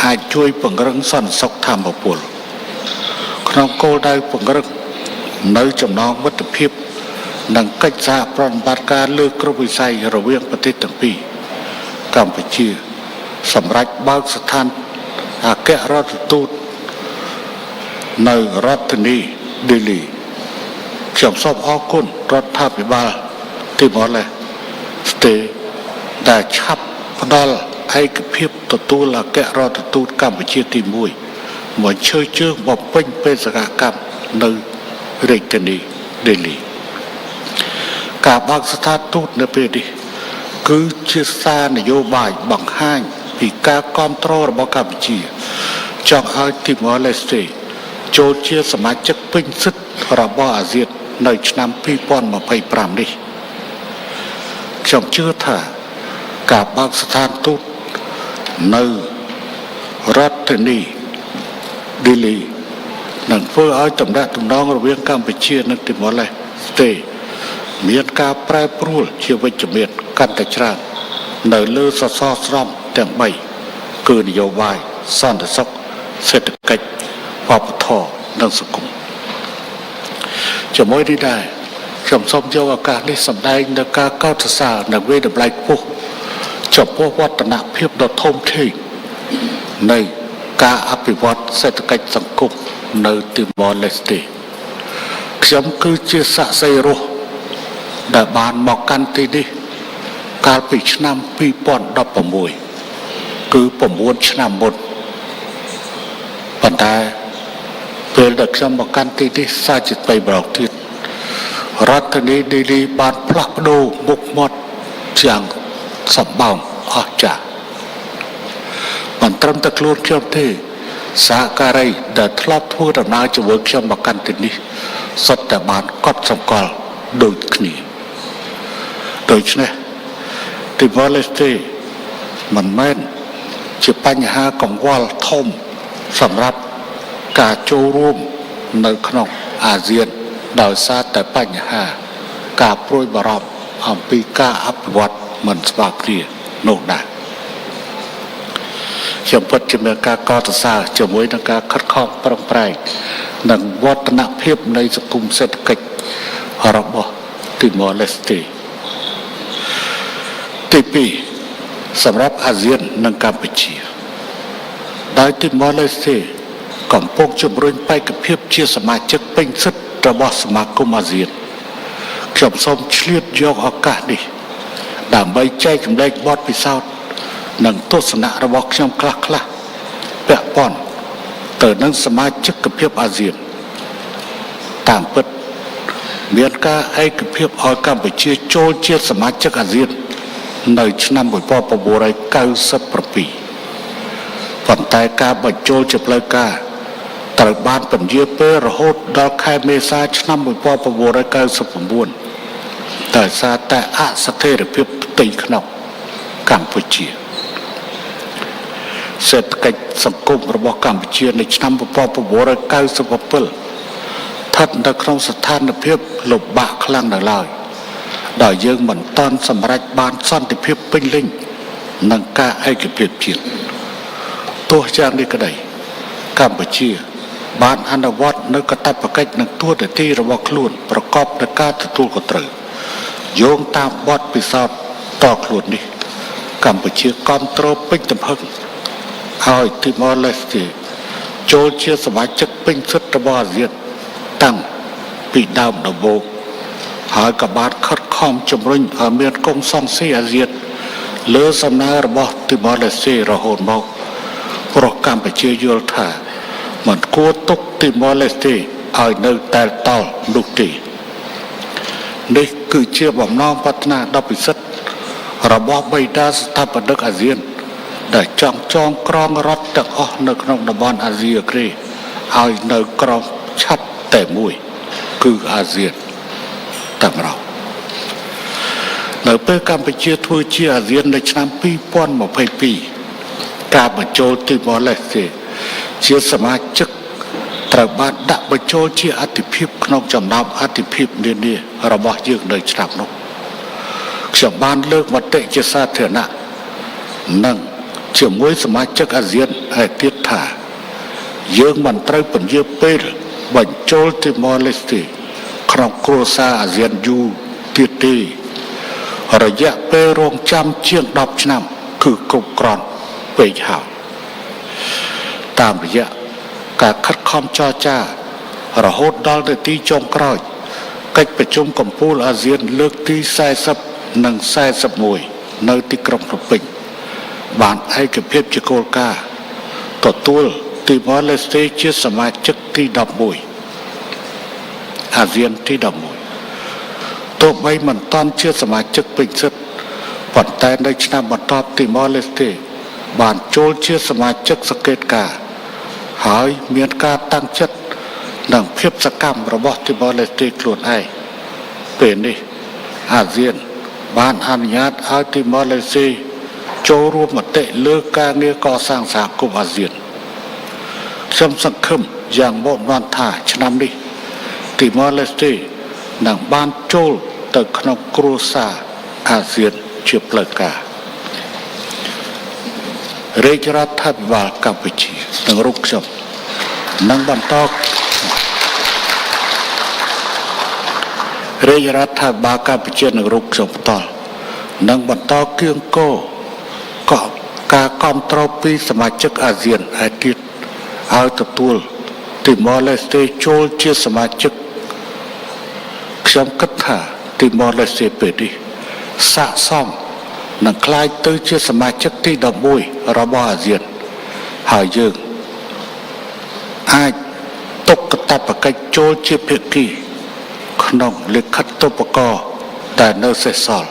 អាចជួយពង្រឹងសន្តិសុខថាមពល។ ក្នុងគោលដៅពង្រឹងនូវចំណងមិត្តភាព និងកិច្ចសហប្រតិបត្តិការលើគ្រប់វិស័យរវាងប្រទេសទាំងពីរ កម្ពុជាសម្រេចបើកស្ថានអគ្គរដ្ឋទូតនៅរដ្ឋធានីឌីលី។ ខ្ញុំសូមអរគុណរដ្ឋាភិបាលទីម៉ូឡេស្តេ ដែលឆាប់ផ្ដល់ឯកភាពទទួលអគ្គរដ្ឋទូតកម្ពុជាទីមួយ មកឈរជើងបំពេញបេសកកម្មនៅរាជធានីឌីលី។ ការបើកស្ថានទូតនៅពេលនេះ គឺជាសារនយោបាយបង្ហាញពីការគាំទ្ររបស់កម្ពុជា ចង់ឲ្យទីម៉ូឡេស្តេចូលជាសមាជិកពេញសិទ្ធិរបស់អាស៊ាននៅឆ្នាំពីរពាន់ម្ភៃប្រាំនេះ។ ខ្ញុំជឿថា ការបើកស្ថានទូតនៅរដ្ឋធានីឌីលី នឹងធ្វើឲ្យទំនាក់ទំនងរវាងកម្ពុជា និងទីម៉ូឡេស្តេ មានការប្រែប្រួលជាវិជ្ជមានកាន់តែច្រើន នៅលើសសរស្តម្ភទាំងបី គឺនយោបាយ សន្តិសុខ សេដ្ឋកិច្ច វប្បធម៌ និងសង្គម។ ជាមួយនេះដែរ ខ្ញុំសូមយកឱកាសនេះសម្ដែងនូវការកោតសរសើរ និងវាយតម្លៃខ្ពស់ចំពោះវឌ្ឍនភាពដ៏ធំធេងនៃការអភិវឌ្ឍសេដ្ឋកិច្ចសង្គមនៅទីម៉ូឡេស្តេ។ ខ្ញុំគឺជាសាក្សីរស់ដែលបានមកកាន់ទីនេះ កាលពីឆ្នាំពីរពាន់ដប់ប្រាំមួយ គឺប្រាំបួនឆ្នាំមុន។ ប៉ុន្តែពេលដែលខ្ញុំមកកាន់ទីនេះ សោយជាថ្មីម្ដងទៀត រដ្ឋធានីឌីលីបានផ្លាស់ប្ដូរមុខមាត់យ៉ាងសម្បើមអស្ចារ្យ។ មិនត្រឹមតែខ្លួនខ្ញុំទេ សហការីដែលធ្លាប់ធ្វើដំណើរជាមួយខ្ញុំមកកាន់ទីនេះ សុទ្ធតែបានកត់សម្គាល់ដូចគ្នា។ ដូច្នេះ ទីម៉ូឡេស្តេ មិនមែនជាបញ្ហាកង្វល់ធំសម្រាប់ការចូលរួមនៅក្នុងអាស៊ាន ដោយសារតែបញ្ហាការព្រួយបារម្ភអំពីការអភិវឌ្ឍមិនស្មើគ្នានោះដែរ។ ខ្ញុំពិតជាមានការកោតសរសើរជាមួយនឹងការខិតខំប្រឹងប្រែង និងវឌ្ឍនភាពនៃសង្គមសេដ្ឋកិច្ចរបស់ទីម៉ូឡេស្តេ។ ទីពីរ សម្រាប់អាស៊ាន និងកម្ពុជា ដោយទីម៉ូឡេស្តេកំពុងជំរុញបេក្ខភាពជាសមាជិកពេញសិទ្ធិរបស់សមាគមអាស៊ាន។ ខ្ញុំសូមឆ្លៀតយកឱកាសនេះ ដើម្បីចែករំលែកបទពិសោធន៍ និងទស្សនៈរបស់ខ្ញុំខ្លះៗ ពាក់ព័ន្ធទៅនឹងសមាជិកភាពអាស៊ាន។ តាមពិត មានការឯកភាពឲ្យកម្ពុជាចូលជាសមាជិកអាស៊ាន នៅឆ្នាំមួយពាន់ប្រាំបួនរយកៅសិបប្រាំពីរ ប៉ុន្តែការបញ្ចូលជាផ្លូវការ ត្រូវបានពន្យារពេលរហូតដល់ខែមេសា ឆ្នាំមួយពាន់ប្រាំបួនរយកៅសិបប្រាំបួន ដោយសារតែអស្ថិរភាពផ្ទៃក្នុងកម្ពុជា។ សេដ្ឋកិច្ចសង្គមរបស់កម្ពុជានៅឆ្នាំពាន់កោបបួររយកៅសិបប្រាំពីរ ស្ថិតនៅក្នុងស្ថានភាពលំបាកខ្លាំងនៅឡើយ ដោយយើងមិនទាន់សម្រេចបានសន្តិភាពពេញលេញ និងការឯកភាពជាតិ។ ទោះយ៉ាងនេះក្តី កម្ពុជាបានអនុវត្តនូវកាតព្វកិច្ច និងតួនាទីរបស់ខ្លួនប្រកបដោយការទទួលខុសត្រូវ។ យោងតាមបទពិសោធន៍ផ្ទាល់ខ្លួននេះ កម្ពុជាគាំទ្រពេញទំហឹងឲ្យទីម៉ូឡេស្តេចូលជាសមាជិកពេញសិទ្ធិរបស់អាស៊ានតាំងពីដើមដំបូង ហើយក៏បានខិតខំជំរុញឲ្យមានកុងស៊ុលស៊ីអាស៊ានលើសំណើរបស់ទីម៉ូឡេស្តេរហូតមក ព្រោះកម្ពុជាយល់ថាមិនគួរទុកទីម៉ូឡេស្តេឲ្យនៅតែលតល់នោះទេ។ នេះគឺជាបំណងប្រាថ្នាដ៏ពិសិដ្ឋរបស់បេដាស្ថាបនិកអាស៊ាន ដែលចង់ចងក្រងរដ្ឋទាំងអស់នៅក្នុងតំបន់អាស៊ីអាគ្នេយ៍ឲ្យនៅក្រោមឆត្រតែមួយ គឺអាស៊ានតែម្ដង។ នៅពេលកម្ពុជាធ្វើជាអាស៊ាននៅឆ្នាំពីរពាន់ម្ភៃពីរ ការបញ្ចូលទីម៉ូឡេស្តេជាសមាជិក ត្រូវបានដាក់បញ្ចូលជាអាទិភាពក្នុងចំណោមអាទិភាពនានារបស់យើងនៅឆ្នាំនោះ។ ខ្ញុំបានលើកមតិជាសាធារណៈ និងជាមួយសមាជិកអាស៊ានឯទៀតថា យើងមិនត្រូវពន្យារពេលបញ្ចូលទីម៉ូឡេស្តេក្នុងគ្រួសារអាស៊ានយូរទៀតទេ។ រយៈពេលរង់ចាំជាងដប់ឆ្នាំ គឺគ្រប់គ្រាន់ពេកហើយ។ តាមរយៈការខិតខំចរចារហូតដល់នាទីចុងក្រោយ កិច្ចប្រជុំកំពូលអាស៊ានលើកទីសែសិប និងសែសិបមួយ នៅទីក្រុងភ្នំពេញ បានឯកភាពជាគោលការណ៍ទទួលទីម៉ូឡេស្តេជាសមាជិកទីដប់មួយ អាស៊ានទីដប់មួយ។ ទោះបីមិនទាន់ជាសមាជិកពេញសិទ្ធិ ប៉ុន្តែនៅឆ្នាំបន្ទាប់ ទីម៉ូឡេស្តេបានចូលជាសមាជិកសង្កេតការណ៍ ហើយមានការតាំងចិត្ត និងភាពសកម្មរបស់ទីម៉ូឡេស្តេខ្លួនឯង។ ពេលនេះ អាស៊ានបានអនុញ្ញាតឲ្យទីម៉ូឡេស្តេចូលរួមមតិលើការងារកសាងសហគមន៍អាស៊ាន។ ខ្ញុំសង្ឃឹមយ៉ាងមុតមន្តាថា ឆ្នាំនេះ ទីម៉ូឡេស្តេនឹងបានចូលទៅក្នុងគ្រួសារអាស៊ានជាផ្លូវការ។ រាជរដ្ឋាភិបាលកម្ពុជា និងរូបខ្ញុំ នឹងបន្ត រាជរដ្ឋាភិបាលកម្ពុជា និងរូបខ្ញុំផ្ទាល់ នឹងបន្តកៀរគរ ក ការគាំទ្រពីសមាជិកអាស៊ានឯទៀត ឲ្យទទួលទីម៉ូឡេស្តេចូលជាសមាជិក។ ខ្ញុំគិតថា ទីម៉ូឡេស្តេពេលនេះ ស័ក្តិសមនឹងក្លាយទៅជាសមាជិកទីដប់មួយរបស់អាស៊ាន ហើយយើងអាចទុកកាតព្វកិច្ចចូលជាភាគីក្នុងលិខិតទុបករដែលនៅសេសសល់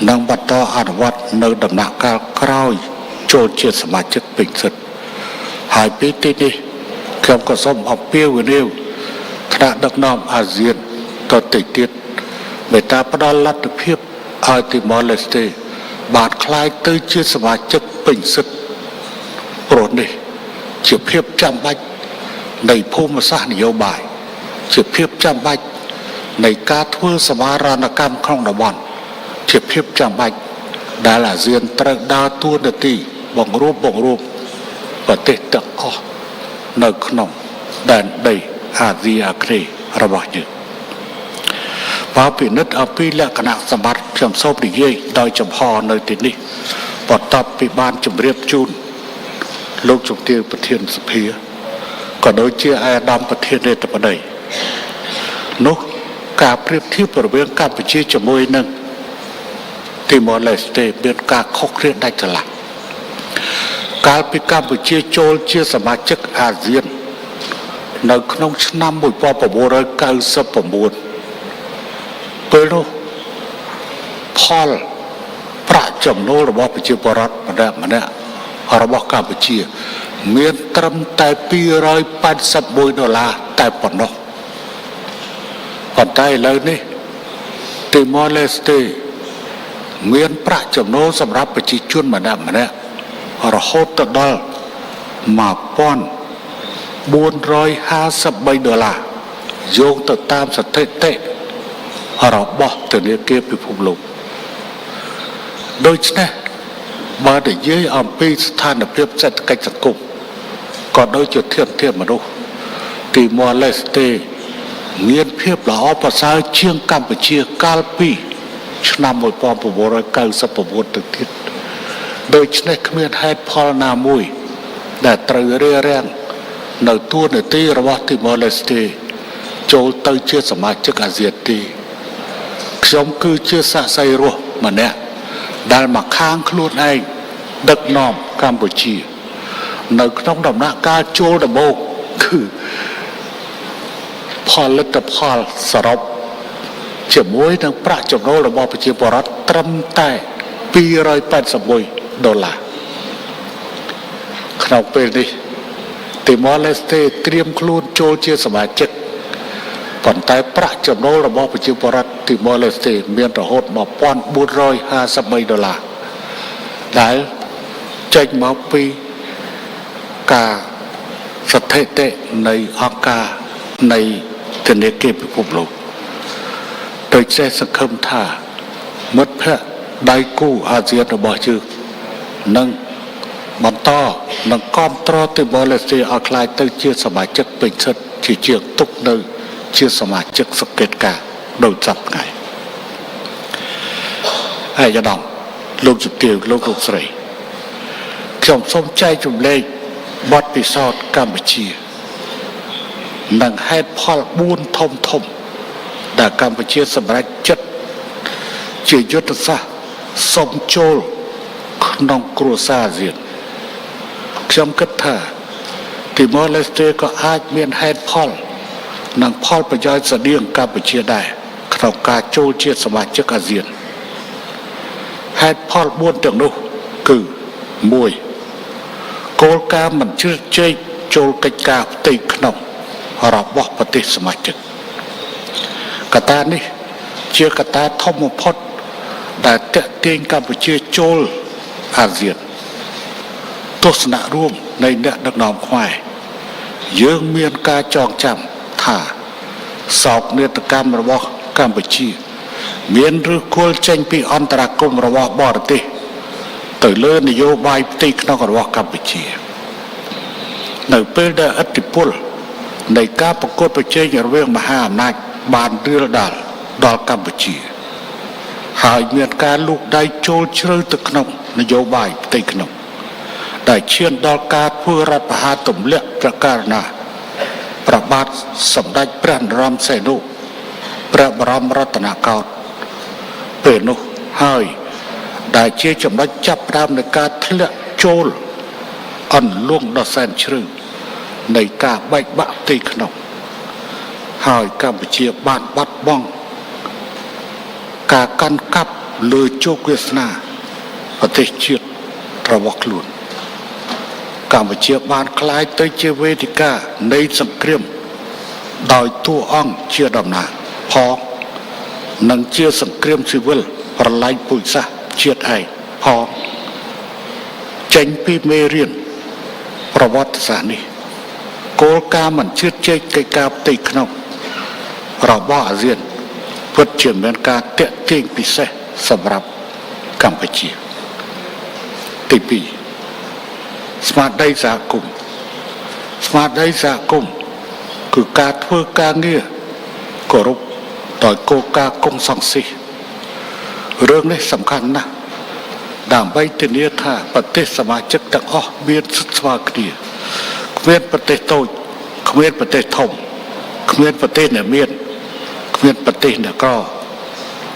និងបន្តអនុវត្តនូវដំណាក់កាលក្រោយចូលជាសមាជិកពេញសិទ្ធិ។ ហើយពីទីនេះ ខ្ញុំក៏សូមអំពាវនាវថ្នាក់ដឹកនាំអាស៊ានដទៃទៀត មេត្តាផ្ដល់លទ្ធភាពឲ្យទីម៉ូឡេស្តេបានក្លាយទៅជាសមាជិកពេញសិទ្ធិ ព្រោះនេះជាភាពចាំបាច់នៃភូមិសាស្ត្រនយោបាយ ជាភាពចាំបាច់នៃការធ្វើសមាហរណកម្មក្នុងតំបន់ ជាភាពចាំបាច់ដែលអាស៊ានត្រូវដើរតួនាទីបង្រួបបង្រួមប្រទេសទាំងអស់នៅក្នុងដែនដីអាស៊ីអាគ្នេយ៍របស់យើង។ បើពិនិត្យអំពីលក្ខណៈសម្បត្តិ ខ្ញុំសូមនិយាយដោយចំហនៅទីនេះ បន្ទាប់ពីបានជម្រាបជូនលោកជំទាវប្រធានសភា ក៏ដូចជាឯកឧត្តមប្រធានាធិបតី នោះ ការប្រៀបធៀបរវាងកម្ពុជាជាមួយនឹងទីម៉ូឡេស្តេ មានការខុសគ្នាដាច់ស្រឡះ។ កាលពីកម្ពុជាចូលជាសមាជិកអាស៊ាន នៅក្នុងឆ្នាំមួយពាន់ប្រាំបួនរយកៅសិបប្រាំបួន ពេលនោះ ផលប្រាក់ចំណូលរបស់ប្រជាពលរដ្ឋម្នាក់ៗរបស់កម្ពុជា មានត្រឹមតែពីររយប៉ែតសិបមួយដុល្លារតែប៉ុណ្ណោះ។ ប៉ុន្តែឥឡូវនេះ ទីម៉ូឡេស្តេ មានប្រាក់ចំណូលសម្រាប់ប្រជាជនម្នាក់ៗ រហូតទៅដល់មួយពាន់បួនរយហាសិបបីដុល្លារ យោងទៅតាមស្ថិតិរបស់ធនាគារពិភពលោក។ ដូច្នេះ បើនិយាយអំពីស្ថានភាពសេដ្ឋកិច្ចសង្គម ក៏ដូចជាធនធានមនុស្ស ទីម៉ូឡេស្តេ មានភាពល្អប្រសើរជាងកម្ពុជាកាលពីឆ្នាំមួយពាន់ប្រាំបួនរយកៅសិបប្រាំបួនទៅទៀត។ ដូច្នេះ គ្មានហេតុផលណាមួយដែលត្រូវរារាំងនូវតួនាទីរបស់ទីម៉ូឡេស្តេ ចូលទៅជាសមាជិកអាស៊ានទេ។ ខ្ញុំគឺជាសាក្សីរស់ម្នាក់ដែលមកខាងខ្លួនឯងដឹកនាំកម្ពុជា នៅក្នុងដំណាក់កាលចូលដំបូង គឺផលិតផលសរុបជាមួយនឹងប្រាក់ចំណូលរបស់ប្រជាពលរដ្ឋត្រឹមតែពីររយប៉ែតសិបមួយដុល្លារ។ ក្នុងពេលនេះ ទីម៉ូឡេស្តេត្រៀមខ្លួនចូលជាសមាជិក ប៉ុន្តែប្រាក់ចំណូលរបស់ប្រជាពលរដ្ឋទីម៉ូឡេស្តេមានរហូតមកមួយពាន់បួនរយហាសិបបីដុល្លារ ដែលចេញមកពីការស្ថិតិនៃអង្គការនៃធនាគារពិភពលោក។ ដូច្នេះ សង្ឃឹមថា មិត្តភ័ក្តិដៃគូអាស៊ានរបស់យើងនឹងបន្ត និងគាំទ្រទីម៉ូឡេស្តេឲ្យក្លាយទៅជាសមាជិកពេញសិទ្ធិ ជាជាងទុកនៅជាសមាជិកសង្កេតការណ៍ដូចសព្វថ្ងៃ។ ឯកឧត្តមលោកជំទាវ លោក លោកស្រី ខ្ញុំសូមចែករំលែកបទពិសោធន៍កម្ពុជា និងហេតុផលបួនធំៗ ដែលកម្ពុជាសម្រេចចិត្តជាយុទ្ធសាស្ត្រសុំចូលក្នុងគ្រួសារអាស៊ាន។ ខ្ញុំគិតថា ទីម៉ូឡេស្តេក៏អាចមានហេតុផល និងផលប្រយោជន៍ស្តៀងកម្ពុជាដែរ ក្នុងការចូលជាសមាជិកអាស៊ាន។ ហេតុផលបួនទាំងនោះគឺ មួយ គោលការណ៍មិនជ្រៀតជ្រែកចូលកិច្ចការផ្ទៃក្នុងរបស់ប្រទេសសមាជិក។ កត្តានេះជាកត្តាធំបំផុតដែលទាក់ទាញកម្ពុជាចូលអាស៊ាន។ ទស្សនៈរួមនៃអ្នកដឹកនាំខ្មែរ យើងមានការចងចាំថា សោកនាដកម្មរបស់កម្ពុជា មានឫសគល់ចេញពីអន្តរាគមន៍របស់បរទេស ទៅលើនយោបាយផ្ទៃក្នុងរបស់កម្ពុជា នៅពេលដែលឥទ្ធិពលនៃការប្រកួតប្រជែងរវាងមហាអំណាចបានរាលដាលដល់កម្ពុជា ហើយមានការលូកដៃចូលជ្រៅទៅក្នុងនយោបាយផ្ទៃក្នុង ដែលឈានដល់ការធ្វើរដ្ឋប្រហារទម្លាក់ព្រះករុណា ព្រះបាទសម្ដេចព្រះនរោត្តម សីហនុ ព្រះបរមរតនកោដ្ឋ ពេលនោះ ហើយដែលជាចំណុចចាប់ផ្ដើមនៃការធ្លាក់ចូលអន្លង់ដ៏សែនជ្រៅនៃការបែកបាក់ផ្ទៃក្នុង ហើយកម្ពុជាបានបាត់បង់ការកាន់កាប់លើជោគវាសនាប្រទេសជាតិរបស់ខ្លួន។ កម្ពុជាបានក្លាយទៅជាវេទិកានៃសង្គ្រាមដោយតួអង្គជាតំណាងផង និងជាសង្គ្រាមស៊ីវិលប្រល័យពូជសាសន៍ជាតិឯងផង។ ចេញពីមេរៀនប្រវត្តិសាស្ត្រនេះ គោលការណ៍មិនជ្រៀតជ្រែកកិច្ចការផ្ទៃក្នុងរបស់អាស៊ាន ពិតជាមានការទាក់ទាញពិសេសសម្រាប់កម្ពុជា។ ទីពីរ ស្មារតីសហគមន៍។ ស្មារតីសហគមន៍ គឺការធ្វើការងារគោរពដោយគោលការណ៍កុងសង់ស៊ីស។ រឿងនេះសំខាន់ណាស់ ដើម្បីធានាថាប្រទេសសមាជិកទាំងអស់មានសិទ្ធិស្មើគ្នា។ គ្មានប្រទេសតូច គ្មានប្រទេសធំ គ្មានប្រទេសអ្នកមាន គ្មានប្រទេសអ្នកក្រ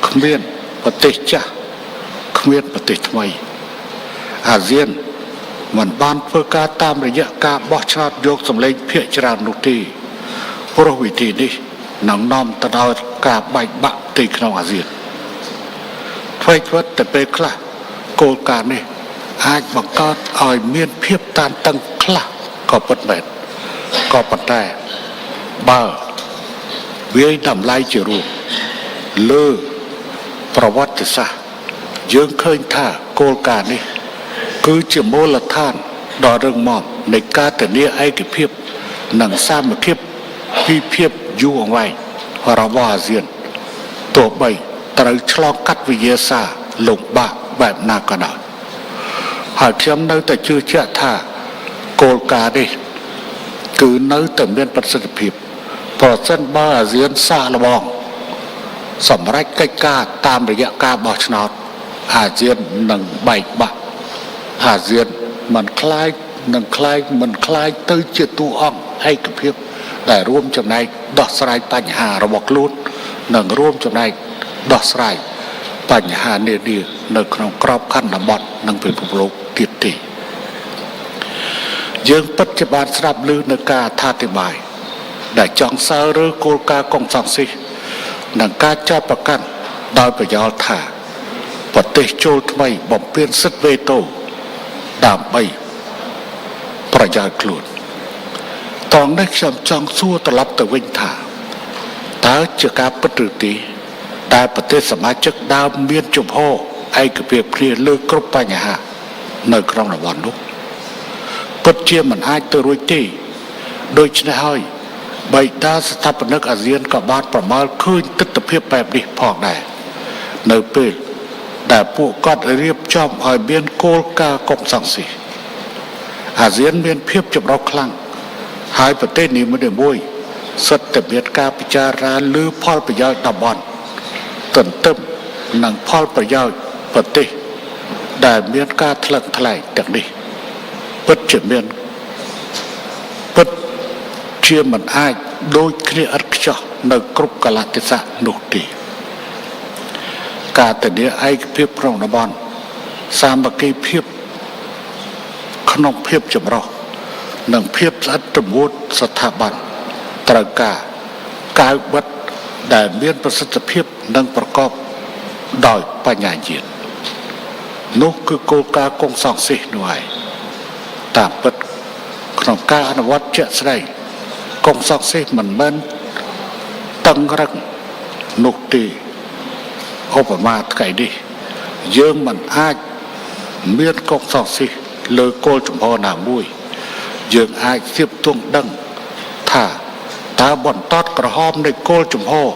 គ្មានប្រទេសចាស់ គ្មានប្រទេសថ្មី។ អាស៊ានមិនបានធ្វើការតាមរយៈការបោះឆ្នោតយកសំឡេងភាគច្រើននោះទេ ព្រោះវិធីនេះនឹងនាំទៅដល់ការបែកបាក់ផ្ទៃក្នុងអាស៊ាន។ ថ្វីត្បិតតែពេលខ្លះគោលការណ៍នេះអាចបង្កើតឲ្យមានភាពតានតឹងខ្លះក៏ពិតមែន ក៏ប៉ុន្តែបើវាយតម្លៃជារួមលើប្រវត្តិសាស្ត្រ យើងឃើញថាគោលការណ៍នេះ គឺជាមូលដ្ឋានដ៏រឹងមាំនៃការធានាឯកភាព និងសាមគ្គីភាពយូរអង្វែងរបស់អាស៊ាន ទោះបីត្រូវឆ្លងកាត់វិញ្ញាសាលំបាកបែបណាក៏ដោយ។ ហើយខ្ញុំនៅតែជឿជាក់ថា គោលការណ៍នេះគឺនៅតែមានប្រសិទ្ធភាព ប្រសិនបើអាស៊ានសាកល្បងសម្រេចកិច្ចការតាមរយៈការបោះឆ្នោត អាស៊ាននឹងបែកបាក់ អាស៊ានមិនខ្លាចនឹងខ្លាចមិនខ្លាចទៅជាតួអង្គឯកភាពដែលរួមចំណែកដោះស្រាយបញ្ហារបស់ខ្លួន និងរួមចំណែកដោះស្រាយបញ្ហានានានៅក្នុងក្របខ័ណ្ឌតំបន់ និងពិភពលោកទៀតទេ។ យើងពិតជាបានស្ដាប់ឮនូវការអត្ថាធិប្បាយដែលចង់សើរើគោលការណ៍កុងសង់ស៊ីស និងការចោទប្រកាន់ដោយប្រយោលថា ប្រទេសចូលថ្មីបំពានសិទ្ធិវេតូដើម្បីប្រយោជន៍ខ្លួន។ ត្រង់នេះខ្ញុំចង់សួរត្រឡប់ទៅវិញថា តើជាការពិតឬទេ ដែលប្រទេសសមាជិកដើមមានជំហរឯកភាពគ្នាលើគ្រប់បញ្ហានៅក្នុងតំបន់នោះ? ពិតជាមិនអាចទៅរួចទេ។ ដូច្នេះហើយ បេដាស្ថាបនិកអាស៊ានក៏បានប្រមើលឃើញទិដ្ឋភាពបែបនេះផងដែរ នៅពេលដែលពួកគាត់រៀបចំឲ្យមានគោលការណ៍កុងសង់ស៊ីស។ អាស៊ានមានភាពចម្រុះខ្លាំង ហើយប្រទេសនីមួយៗសុទ្ធតែមានការពិចារណាលើផលប្រយោជន៍តំបន់ ទន្ទឹមនឹងផលប្រយោជន៍ប្រទេសដែលមានការថ្លឹងថ្លែងទាំងនេះ ពិតជាមានពិតជាមិនអាចដូចគ្នាឥតខ្ចោះនៅគ្រប់កាលៈទេសៈនោះទេ។ ការធានាឯកភាពក្នុងតំបន់ សាមគ្គីភាពក្នុងភាពចម្រុះ និងភាពស្អិតល្មួតស្ថាប័ន ត្រូវការកាវបិទដែលមានប្រសិទ្ធភាព និងប្រកបដោយបញ្ញាញាណ។ នោះគឺគោលការណ៍កុងសង់ស៊ីសនោះហើយ។ តាមពិត ក្នុងការអនុវត្តជាក់ស្ដែង កុងសង់ស៊ីសមិនមែនតឹងរ៉ឹងនោះទេ។ ឧបមាថ្ងៃនេះ យើងមិនអាចមានកុងសង់ស៊ីសលើគោលជំហរណាមួយ។ យើងអាចសៀបទង់ដឹងថា តើបន្ទាត់ក្រហមនៃគោលជំហរ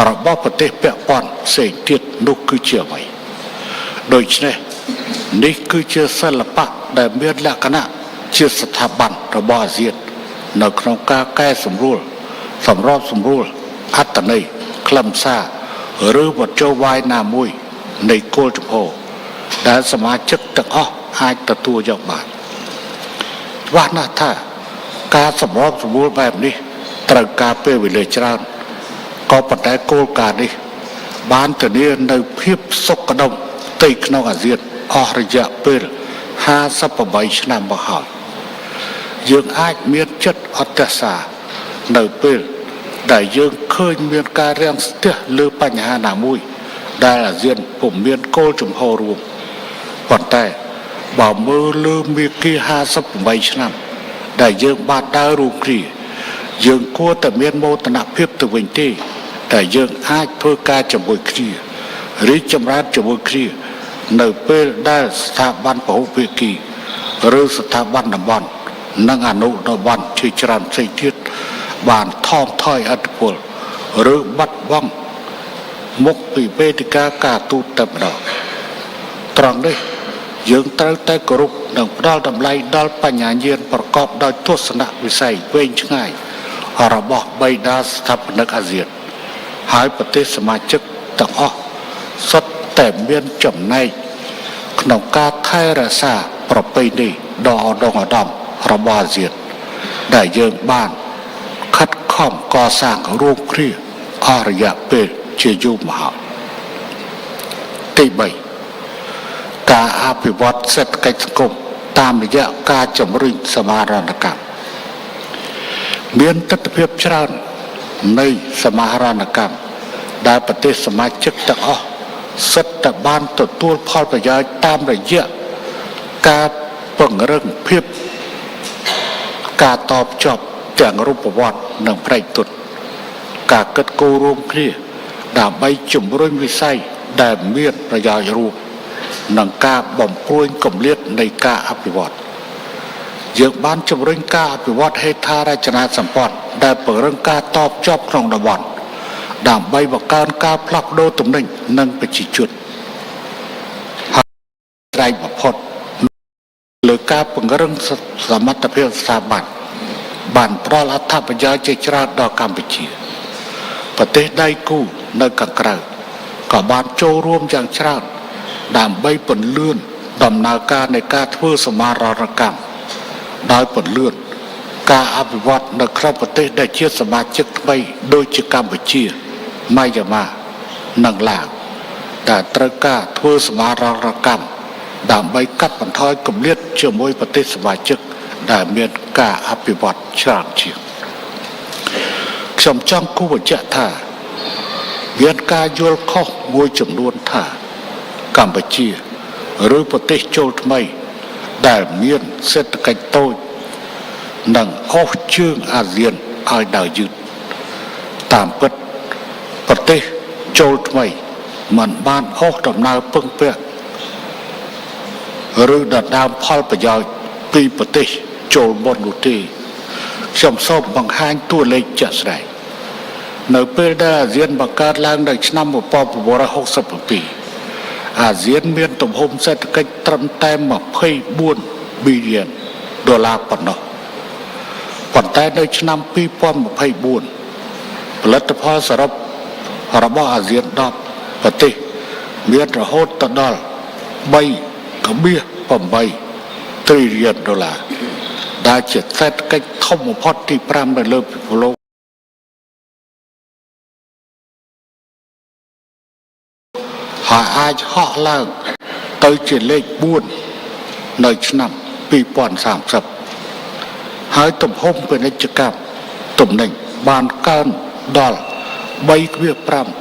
របស់ប្រទេសពាក់ព័ន្ធផ្សេងទៀតនោះគឺជាអ្វី? ដូច្នេះ នេះគឺជាសិល្បៈដែលមានលក្ខណៈជាស្ថាប័នរបស់អាស៊ាន នៅក្នុងការកែសម្រួល សម្របសម្រួលអត្ថន័យ ខ្លឹមសារ ឬមធ្យោបាយណាមួយនៃគោលជំហរដែលសមាជិកទាំងអស់អាចទទួលយកបាន។ ច្បាស់ណាស់ថា ការសម្របសម្រួលបែបនេះត្រូវការពេលវេលាច្រើន ក៏ប៉ុន្តែគោលការណ៍នេះបានធានានូវភាពសុខដុមផ្ទៃក្នុងអាស៊ានអស់រយៈពេលហាសិបប្រាំបីឆ្នាំមកហើយ។ យើងអាចមានចិត្តអត់ទស្សន៍សា នៅពេលដែលយើងឃើញមានការរាំងស្ទះលើបញ្ហាណាមួយដែលអាស៊ានពុំមានគោលជំហររួម។ ប៉ុន្តែបើមើលលើមាគ៌ាហាសិបប្រាំបីឆ្នាំដែលយើងបានដើររួមគ្នា យើងគួរតែមានមោទនភាពទៅវិញទេ ដែលយើងអាចធ្វើការជាមួយគ្នា រីកចម្រើនជាមួយគ្នា នៅពេលដែលស្ថាប័នពហុភាគី ឬស្ថាប័នតំបន់ និងអនុតំបន់ជាច្រើនផ្សេងទៀតបានថមថយឥទ្ធិពល ឬបាត់បង់មុខពីវេទិកាការទូតតែម្ដង។ ត្រង់នេះ យើងត្រូវតែគោរព និងផ្ដល់តម្លៃដល់បញ្ញាញាណប្រកបដោយទស្សនវិស័យវែងឆ្ងាយរបស់បេដាស្ថាបនិកអាស៊ាន។ ហើយប្រទេសសមាជិកទាំងអស់សុទ្ធតែមានចំណែកក្នុងការថែរក្សាប្រពៃណីដ៏ឧត្តុង្គឧត្តមរបស់អាស៊ាន ដែលយើងបានខិតខំកសាងរួមគ្នាអស់រយៈពេលជាយូរមកហើយ។ ទីបី ការអភិវឌ្ឍសេដ្ឋកិច្ចសង្គមតាមរយៈការជំរុញសមាហរណកម្ម។ មានទិដ្ឋភាពច្រើននៃសមាហរណកម្មដែលប្រទេសសមាជិកទាំងអស់សុទ្ធតែបានទទួលផលប្រយោជន៍តាមរយៈការពង្រឹងភាព ការតភ្ជាប់ទាំងរូបវន្ត និងផ្នែកទន់ ការគិតគូររួមគ្នាដើម្បីជំរុញវិស័យដែលមានប្រយោជន៍រួម និងការបម្រុញគម្លាតនៃការអភិវឌ្ឍ។ យើងបានជំរុញការអភិវឌ្ឍហេដ្ឋារចនាសម្ព័ន្ធដែលពង្រឹងការតភ្ជាប់ក្នុងតំបន់ ដើម្បីបង្កើនការផ្លាស់ប្ដូរទំនិញ និងប្រជាជន។ ហើយស្រេចបំផុតលើការពង្រឹងសមត្ថភាពស្ថាប័ន បានផ្ដល់អត្ថប្រយោជន៍ជាច្រើនដល់កម្ពុជា។ ប្រទេសដៃគូនៅខាងក្រៅក៏បានចូលរួមយ៉ាងច្រើន ដើម្បីពន្លឿនដំណើរការនៃការធ្វើសមាហរណកម្ម ដោយពន្លឿនការអភិវឌ្ឍនៅក្នុងប្រទេសដែលជាសមាជិកថ្មី ដូចជាកម្ពុជា ម៉ាយ៉ាន់ម៉ា និងឡាវ ដែលត្រូវការធ្វើសមាហរណកម្ម ដើម្បីកាត់បន្ថយគម្លាតជាមួយប្រទេសសមាជិកដែលមានការអភិវឌ្ឍច្រើនជាង។ ខ្ញុំចង់គូសបញ្ជាក់ថា មានការយល់ខុសមួយចំនួនថា កម្ពុជា ឬប្រទេសចូលថ្មីដែលមានសេដ្ឋកិច្ចតូច នឹងអូសជើងអាស៊ានឲ្យដើរយឺត។ តាមពិត ប្រទេសចូលថ្មីមិនបានអូសដំណើរពឹងពាក់ ឬដណ្ដើមផលប្រយោជន៍ពីប្រទេសចូលមុននោះទេ។ ខ្ញុំសូមបង្ហាញតួលេខជាក់ស្ដែង។ នៅពេលដែលអាស៊ានបង្កើតឡើងនៅឆ្នាំ១៩៦៧ អាស៊ានមានទំហំសេដ្ឋកិច្ចត្រឹមតែម្ភៃបួនប៊ីលានដុល្លារប៉ុណ្ណោះ។ ប៉ុន្តែនៅឆ្នាំ២០២៤ ផលិតផលសរុបរបស់អាស៊ានដប់ប្រទេស មានរហូតទៅដល់៣កបៀស៨ទ្រីលានដុល្លារ ដែលជាសេដ្ឋកិច្ចធំបំផុតទី៥នៅលើពិភពលោក ហើយអាចហក់ឡើងទៅជាលេខបួននៅឆ្នាំ២០៣០ ហើយទំហំពាណិជ្ជកម្មទំនិញបានកើនដល់៣កបៀស៥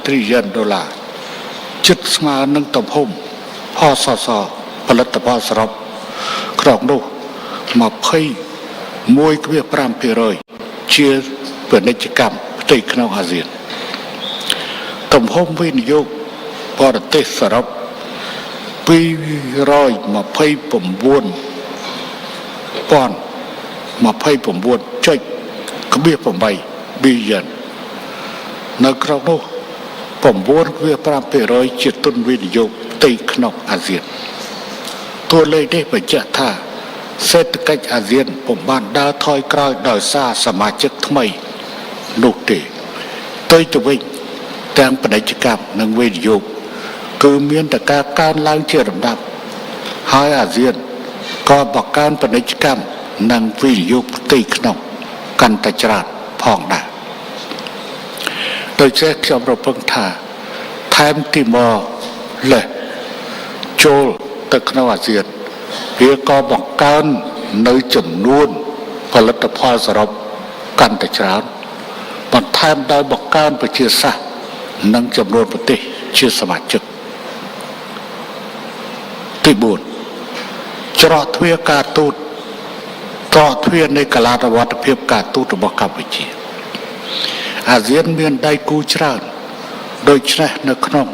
ទ្រីលានដុល្លារ ជិតស្មើនឹងទំហំ ផសស ផលិតផលសរុប ក្នុងនោះ២១កបៀស៥ភាគរយ ជាពាណិជ្ជកម្មផ្ទៃក្នុងអាស៊ាន។ ទំហំវិនិយោគបរទេសសរុប២២៩ពាន់ ២៩ចុចកបៀស៨ប៊ីលាន នៅក្នុងនោះ៩កបៀស៥ភាគរយ ជាទុនវិនិយោគផ្ទៃក្នុងអាស៊ាន។ តួលេខនេះបញ្ជាក់ថា សេដ្ឋកិច្ចអាស៊ានពុំបានដើរថយក្រោយដោយសារសមាជិកថ្មីនោះទេ។ ផ្ទុយទៅវិញ ទាំងពាណិជ្ជកម្ម និងវិនិយោគ គឺមានតែការកើនឡើងជាលំដាប់ ហើយអាស៊ានក៏បង្កើនពាណិជ្ជកម្ម និងវិនិយោគផ្ទៃក្នុងកាន់តែច្រើនផងដែរ។ ដូច្នេះ ខ្ញុំរំពឹងថា ថែមទីម៉ូឡេសចូលទៅក្នុងអាស៊ាន វាក៏បង្កើននូវចំនួនផលិតផលសរុបកាន់តែច្រើន បន្ថែមដោយបង្កើនប្រជាសាស្ត្រ និងចំនួនប្រទេសជាសមាជិក។ ទី៤ ច្រកទ្វារការទូត ច្រកទ្វារនៃកាឡានុវត្តភាពការទូតរបស់កម្ពុជា។ អាស៊ានមានដៃគូច្រើន ដូច្នេះនៅក្នុង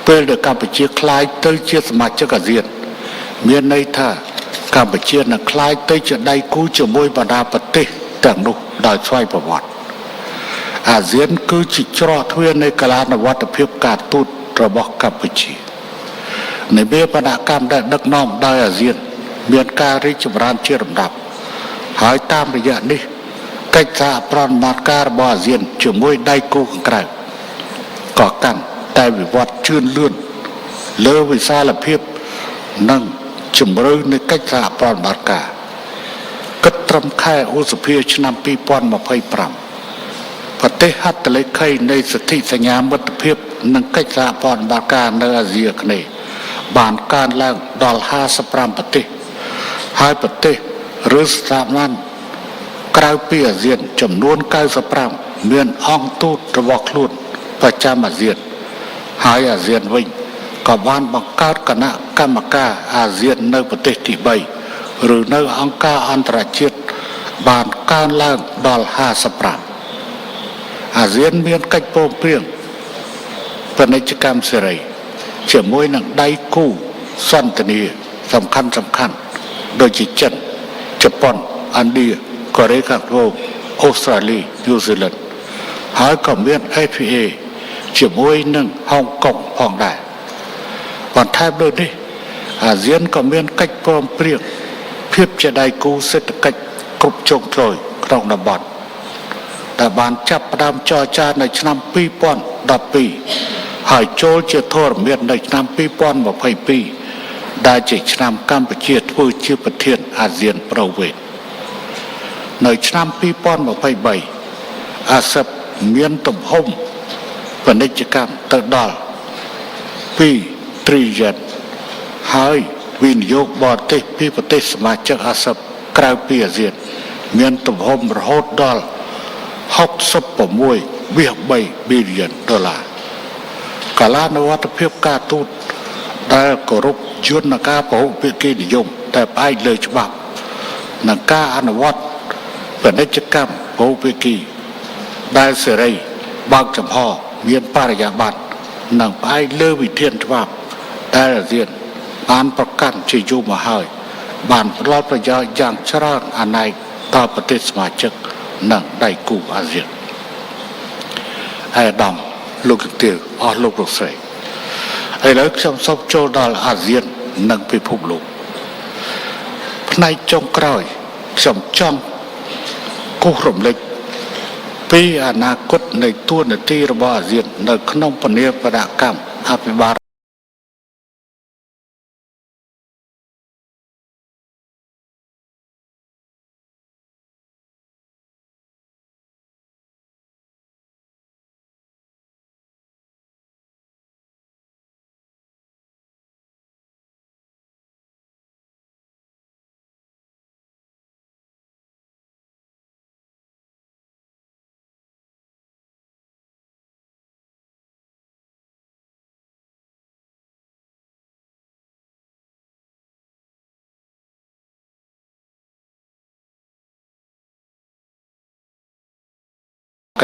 ពេលដែលកម្ពុជាក្លាយទៅជាសមាជិកអាស៊ាន មានន័យថា កម្ពុជានឹងក្លាយទៅជាដៃគូជាមួយបណ្ដាប្រទេសទាំងនោះដោយស្វ័យប្រវត្តិ។ អាស៊ានគឺជាច្រកទ្វារនៃកាឡានុវត្តភាពការទូតរបស់កម្ពុជា។ និម្មិតកម្មដែលដឹកនាំដោយអាស៊ាន មានការរីកចម្រើនជាលំដាប់ ហើយតាមរយៈនេះ កិច្ចសហប្រតិបត្តិការរបស់អាស៊ានជាមួយដៃគូខាងក្រៅ ក៏កាន់តែវិវឌ្ឍជឿនលឿនលើវិសាលភាព និងជម្រៅនៃកិច្ចសហប្រតិបត្តិការ។ គិតត្រឹមខែឧសភា ឆ្នាំ២០២៥ ប្រទេសហត្ថលេខីនៃសន្ធិសញ្ញាមិត្តភាព និងកិច្ចសហប្រតិបត្តិការនៅអាស៊ីអាគ្នេយ៍ បានកើនឡើងដល់៥៥ប្រទេស ហើយប្រទេស ឬស្ថាប័នក្រៅពីអាស៊ានចំនួនកៅសិបប្រាំ មានអង្គទូតរបស់ខ្លួនប្រចាំអាស៊ាន ហើយអាស៊ានវិញ ក៏បានបង្កើតគណៈកម្មការអាស៊ាននៅប្រទេសទីបី ឬនៅអង្គការអន្តរជាតិ បានកើនឡើងដល់៥៥។ អាស៊ានមានកិច្ចព្រមព្រៀងពាណិជ្ជកម្មសេរីជាមួយនឹងដៃគូ សន្ទនាសំខាន់ៗ ដូចជាចិន ជប៉ុន ឥណ្ឌា កូរ៉េខាងត្បូង អូស្ត្រាលី ញូហ្សេឡង់ ហើយក៏មាន អេហ្វអេ ជាមួយនឹងហុងកុងផងដែរ។ បន្ថែមលើនេះ អាស៊ានក៏មានកិច្ចព្រមព្រៀងភាពជាដៃគូសេដ្ឋកិច្ចគ្រប់ជ្រុងជ្រោយក្នុងតំបន់ ដែលបានចាប់ផ្ដើមចរចានៅឆ្នាំពីរពាន់ដប់ពីរ ហើយចូលជាធរមាននៅឆ្នាំពីរពាន់ម្ភៃពីរ ដែលជាឆ្នាំកម្ពុជាធ្វើជាប្រធានអាស៊ានប្រូវវេត។ នៅឆ្នាំពីរពាន់ម្ភៃបី អាស៊ានមានទំហំពាណិជ្ជកម្មទៅដល់ពីរទ្រីលាន ហើយវិនិយោគបរទេសពីប្រទេសសមាជិកអាស៊ានក្រៅពីអាស៊ាន មានទំហំរហូតដល់ហុកសិបប្រាំមួយភាគបីប៊ីលីយ៉ុនដុល្លារ។ កាលានុវត្តភាពការទូតដែលគោរពយន្តការពហុភាគីនិយមដែលផ្អែកលើច្បាប់ និងការអនុវត្តពាណិជ្ជកម្មពហុភាគីដែលសេរី បើកចំហ មានបរិយាប័ន្ន និងផ្អែកលើវិធានច្បាប់ដែលអាស៊ានបានប្រកាន់ជាយូរមកហើយ បានផ្ដល់ប្រយោជន៍យ៉ាងច្រើនអនេកដល់ប្រទេសសមាជិក និងដៃគូអាស៊ាន។ ឯកឧត្តមលោកជំទាវ អស់លោកលោកស្រី ឥឡូវខ្ញុំសូមចូលដល់អាស៊ាន និងពិភពលោក។ ផ្នែកចុងក្រោយ ខ្ញុំចង់គូសរំលឹកពីអនាគតនៃតួនាទីរបស់អាស៊ាននៅក្នុងពនាបនកម្មអភិបាល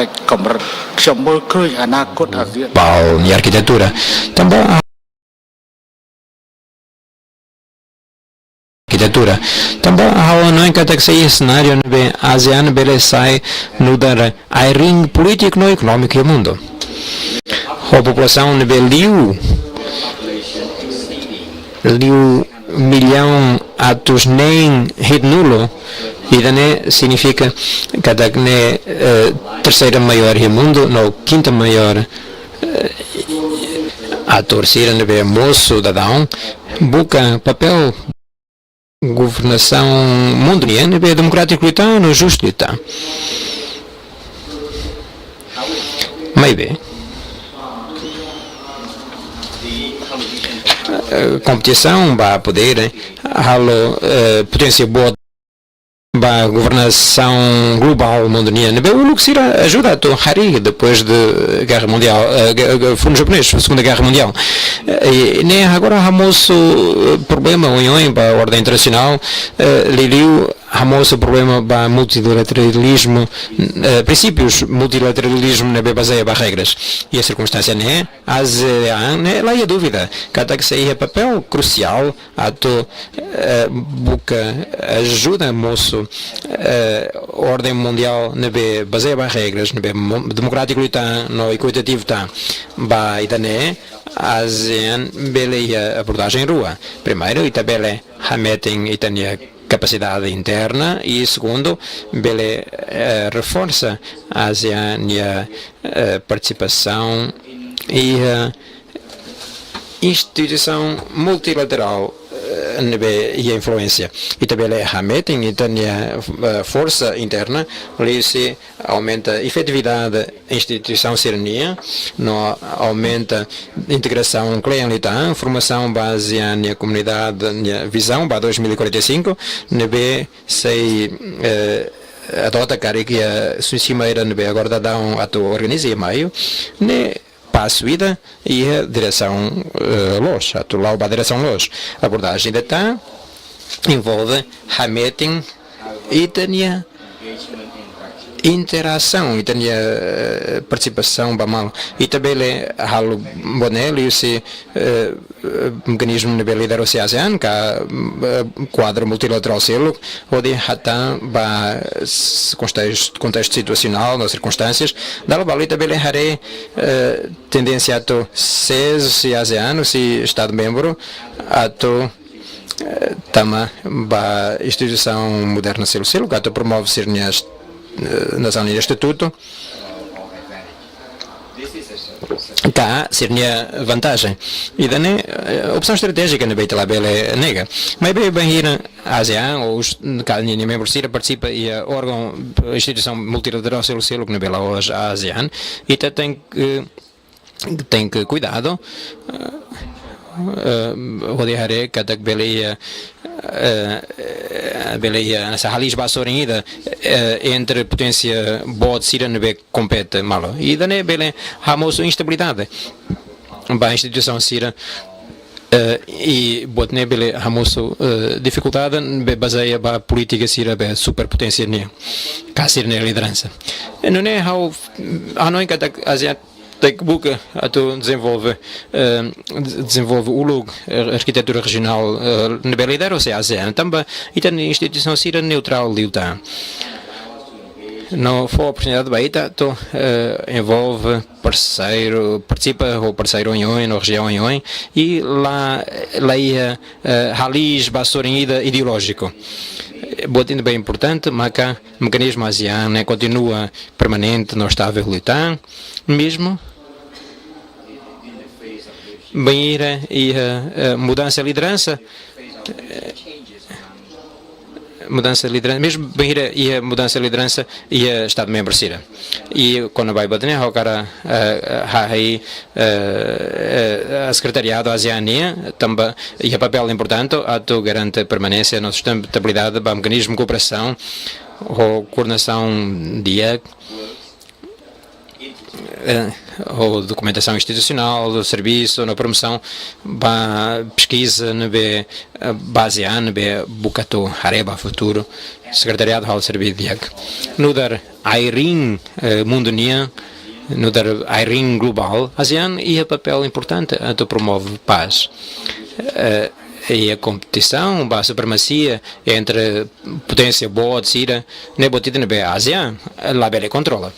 កិច្ចកម្រិត ខ្ញុំមើលឃើញអនាគតអាស៊ាន Bau nia arquitetura. Tanba arquitetura. Tanba ha'u hanoin katak sei senáriu ne'ebé ASEAN bele sai nu'udar ai-riin polítiku no ekonómiku iha mundu. Ho populasaun ne'ebé liu, liu millaun atus neen hitunulu, ida-ne'e signifika katak ne'e, eh, terseira maiór iha mundu, no kinta maiór, eh, ator sira ne'ebé mosu daudaun buka papél governasaun mundu nian ne'ebé demokrátiku liután no justu liután. Maibé, eh, kompetisaun ba podér, eh, halo, eh, poténsia boot ba governasaun globál mundu nian. Ne'ebé uluk sira ajuda atu harii depois de guerra mundiál, eh, ge-, ge-, foin japonés, Segunda Guerra Mundiál. Eh, i ne'e agora hamosu, eh, problema oioin ba orden internasionál, eh, liuliu hamosu problema ba multilateralizmu, eh, prinsípius multilateralizmu ne'ebé bazeia ba regras. Iha sirkunstánsia ne'e, ASEAN ne'e la iha dúvida katak sei iha papél krusiál atu, eh, buka ajuda mosu, eh, orden mundiál ne'ebé bazeia ba regras, ne'ebé mo-, demokrátiku liután no ekuitativu tan. Ba ida-ne'e, ASEAN bele iha abordajen rua. Primeiru, ita bele hametin ita-nia kapasidade interna i segundu, bele, eh, reforsa ASEAN nia, eh, partisipasaun iha, eh, instituisaun multilaterál, eh, ne'ebé iha influénsia. Ita bele hametin ita-nia, eh, forsa interna, liuhusi aumenta efetividade instituisaun sira-nian, no aumenta integrasaun kle'an liután, formasaun ba ASEAN nia komunidade nia vizaun ba dois mil e quarenta e cinco, ne'ebé sei, eh, adota karik iha, eh, si-, simeira ne'ebé agora daudaun atu organiza iha Maiu, ne'e pasu ida iha diresaun, eh, loos, atu la'o ba diresaun loos. Abordajen ida tan envolve hametin ita-nia interasaun, ita-nia, eh, partisipasaun ba malu. Ita bele halo buat ne'e liuhusi, eh, eh, mekanizmu ne'ebé lidera husi ASEAN, ka, eh, kuadru multilaterál seluk, hodi hatán ba s-, kontestu, kontestu situasionál no sirkunstánsias, dala balu ita bele haree, eh, tendénsia atu sees husi ASEAN, husi Estadu membru, atu, eh, tama ba instituisaun moderna seluk-seluk, atu promove sira-nia, eh, nasaun nia estatutu ka sira-nia vantajen. Ida-ne'e, eh, opsaun estratéjika ne'ebé ita labele nega. Maibé bainhira ASEAN ou os, ka ninia membru sira partisipa iha órgaun, eh, instituisaun multilaterál seluk-seluk ne'ebé la'ós ASEAN, ita tenke, tenke kuidadu, eh, eh, hodi haree katak bele iha, eh, eh, bele iha hanesan haliis ba sorin ida, eh, entre poténsia boot sira ne'ebé kompete malu. Ida-ne'e bele hamosu instabilidade ba instituisaun sira, eh, i buat ne'e bele hamosu, eh, difikuldade ne'ebé bazeia ba polítika sira be superpoténsia nian, ka sira-nia lideransa. Nune'e ha'u hanoin katak ASEAN tenke buka atu dezenvolve, eh, dezenvolve uluk, eh, arkitetura rejionál, eh, ne'ebé lidera husi ASEAN. Tanba ita-nia instituisaun sira neutrál liután. No fó oportunidade ba ita atu, eh, envolve parseiru, partisipa ho parseiru oioin no rejiaun oioin, i la, la iha, eh, haliis ba sorin ida ideolójiku. Buat ida be importante, maka mekanizmu ASEAN ne'e kontinua permanente no estável liután, mezmu bainhira iha, eh, mudansa lideransa, eh, mudansa lideransa, mezmu bainhira iha mudansa lideransa iha Estadu membru sira. I kona-ba buat ne'e, ha'u hakarak, eh, hahi'i, eh, eh, sekretariadu ASEAN nian, tanba iha papél importante atu garante permanénsia no sustentabilidade ba mekanizmu kooperasaun ho koordenasaun di'ak, eh, ho dokumentasaun institusionál, servisu no promosaun ba peskiza ne'ebé, eh, bazeia ne'ebé buka atu haree ba futuru. Sekretariadu halo servisu di'ak. Nu'udar ai-riin, eh, mundu nian, nu'udar ai-riin globál, ASEAN iha papél importante atu promove pás. Eh, iha kompetisaun ba supremasia entre poténsia boot sira, ne'e buat ida ne'ebé ASEAN labele kontrola.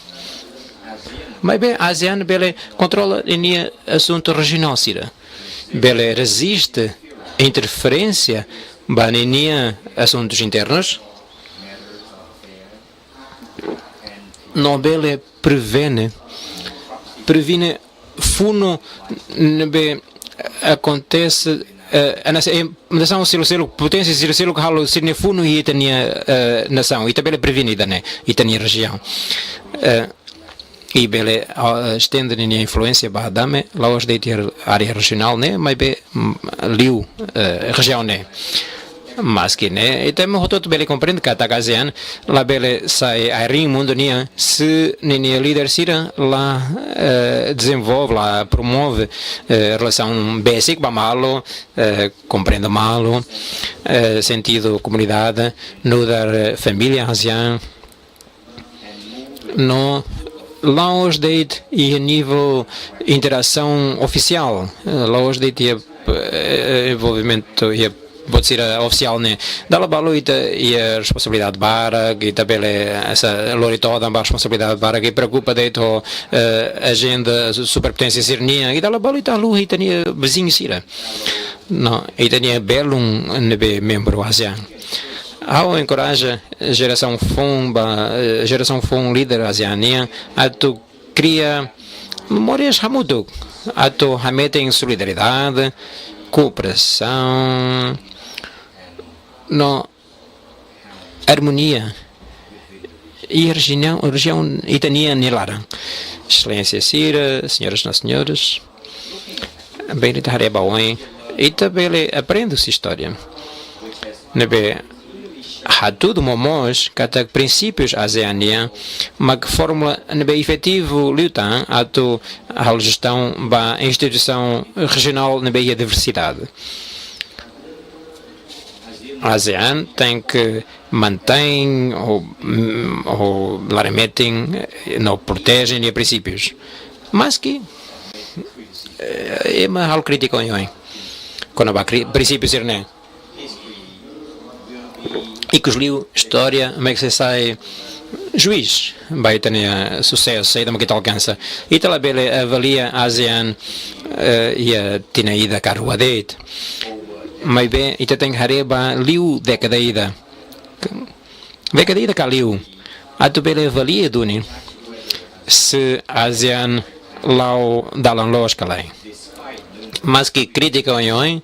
Maibé ASEAN bele kontrola ninia asuntu rejionál sira. Bele reziste interferénsia ba ninia asuntus internus. No bele prevene, previne funu ne'ebé akontese, eh, a nasaun, eh, nasaun seluk-seluk, poténsia seluk-seluk halo sira-nia funu iha ita-nia, eh, nasaun. Ita bele previne ida-ne'e, ita-nia rejiaun. Eh, i bele, ah, estende ninia influénsia ba dame, la'ós de'it iha área rejionál ne'e, maibé, mm, liu, eh, rejiaun ne'e. Maski ne'e, ita mós hotu-hotu bele komprende katak ASEAN labele sai ai-riin mundu nian se ninia líder sira la, eh, dezenvolve, la promove, eh, relasaun besik ba malu, eh, komprende malu, eh, sentidu komunidade, nu'udar, eh, família ASEAN. No la'ós de'it iha nivel interasaun ofisiál, eh, la'ós de'it iha, eh, envolvimentu iha buat sira ofisiál ne'e. Dala balu ita iha responsabilidade barak, ita bele hanesan lori todan ba responsabilidade barak, i preokupa de'it ho, eh, ajenda su-, superpoténsia sira-nian, i dala balu ita haluha ita-nia viziñu sira. No, ita-nia belun ne'ebé membru ASEAN. Ha'u enkoraja jerasaun foun ba, eh, jerasaun foun líder ASEAN nian atu kria memórias hamutuk, atu hametin solidariedade, kooperasaun, no armonia iha rejiaun, rejiaun ita-nian nia laran. Exelénsia sira, senhoras no senhores, bainhira ita haree ba oin, ita bele aprende husi istória ne'ebé hatudu momoos katak prinsípius ASEAN nian mak fórmula ne'ebé efetivu liután atu halo jestaun ba instituisaun rejionál ne'ebé iha diversidade. ASEAN tenke mantein ou, mm, ou laran-metin, eh, no proteje nia prinsípius. Maski, eh, ema halo krítika oioin kona-ba kri-, prinsípius sira-ne'e. Ikus liu istória mak sei sai juís ba ita-nia susesu, saida mak ita alkansa. Ita labele avalia ASEAN, eh, iha tinan ida ka rua de'it. Maibé ita tenke haree ba liu dékada ida. Dékada ida ka liu. Atu bele avalia duni se ASEAN la'o dalan loos ka lae. Maski krítika oioin,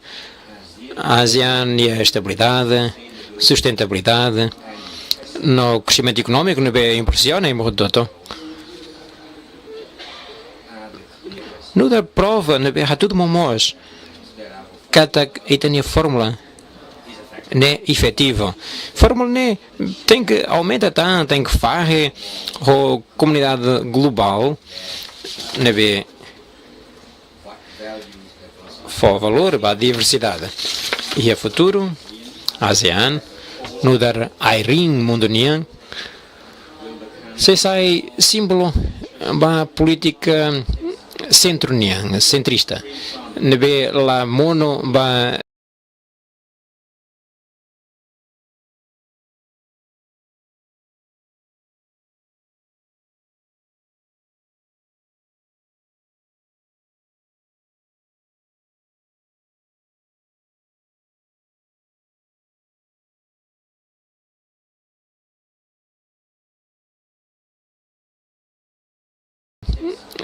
ASEAN iha estabilidade, sustentabilidade, no kresimentu ekonómiku ne'ebé impresiona ema hotu-hotu. Nu'udar prova ne'ebé hatudu momoos katak ita-nia fórmula ne'e efetivu. Fórmula ne'e tenke aumenta tan, tenke fahe ho komunidade globál ne'ebé fó valór ba diversidade. Iha futuru, ASEAN, nu'udar ai-riin mundu nian, sei sai símbolu ba polítika sentru nian, sentrista, ne'ebé la monu ba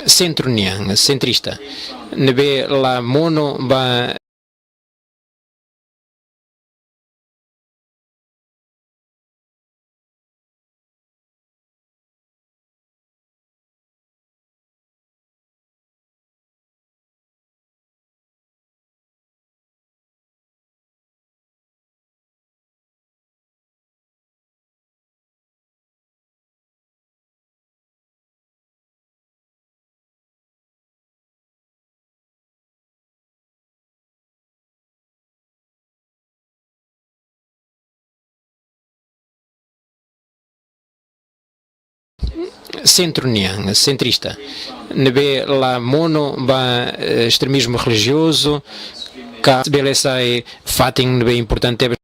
sentru nian, sentrista, ne'ebé la monu ba sentru nian, sentrista, ne'ebé la monu ba, eh, estremizmu relijiozu, ka bele sai fatin ne'ebé importante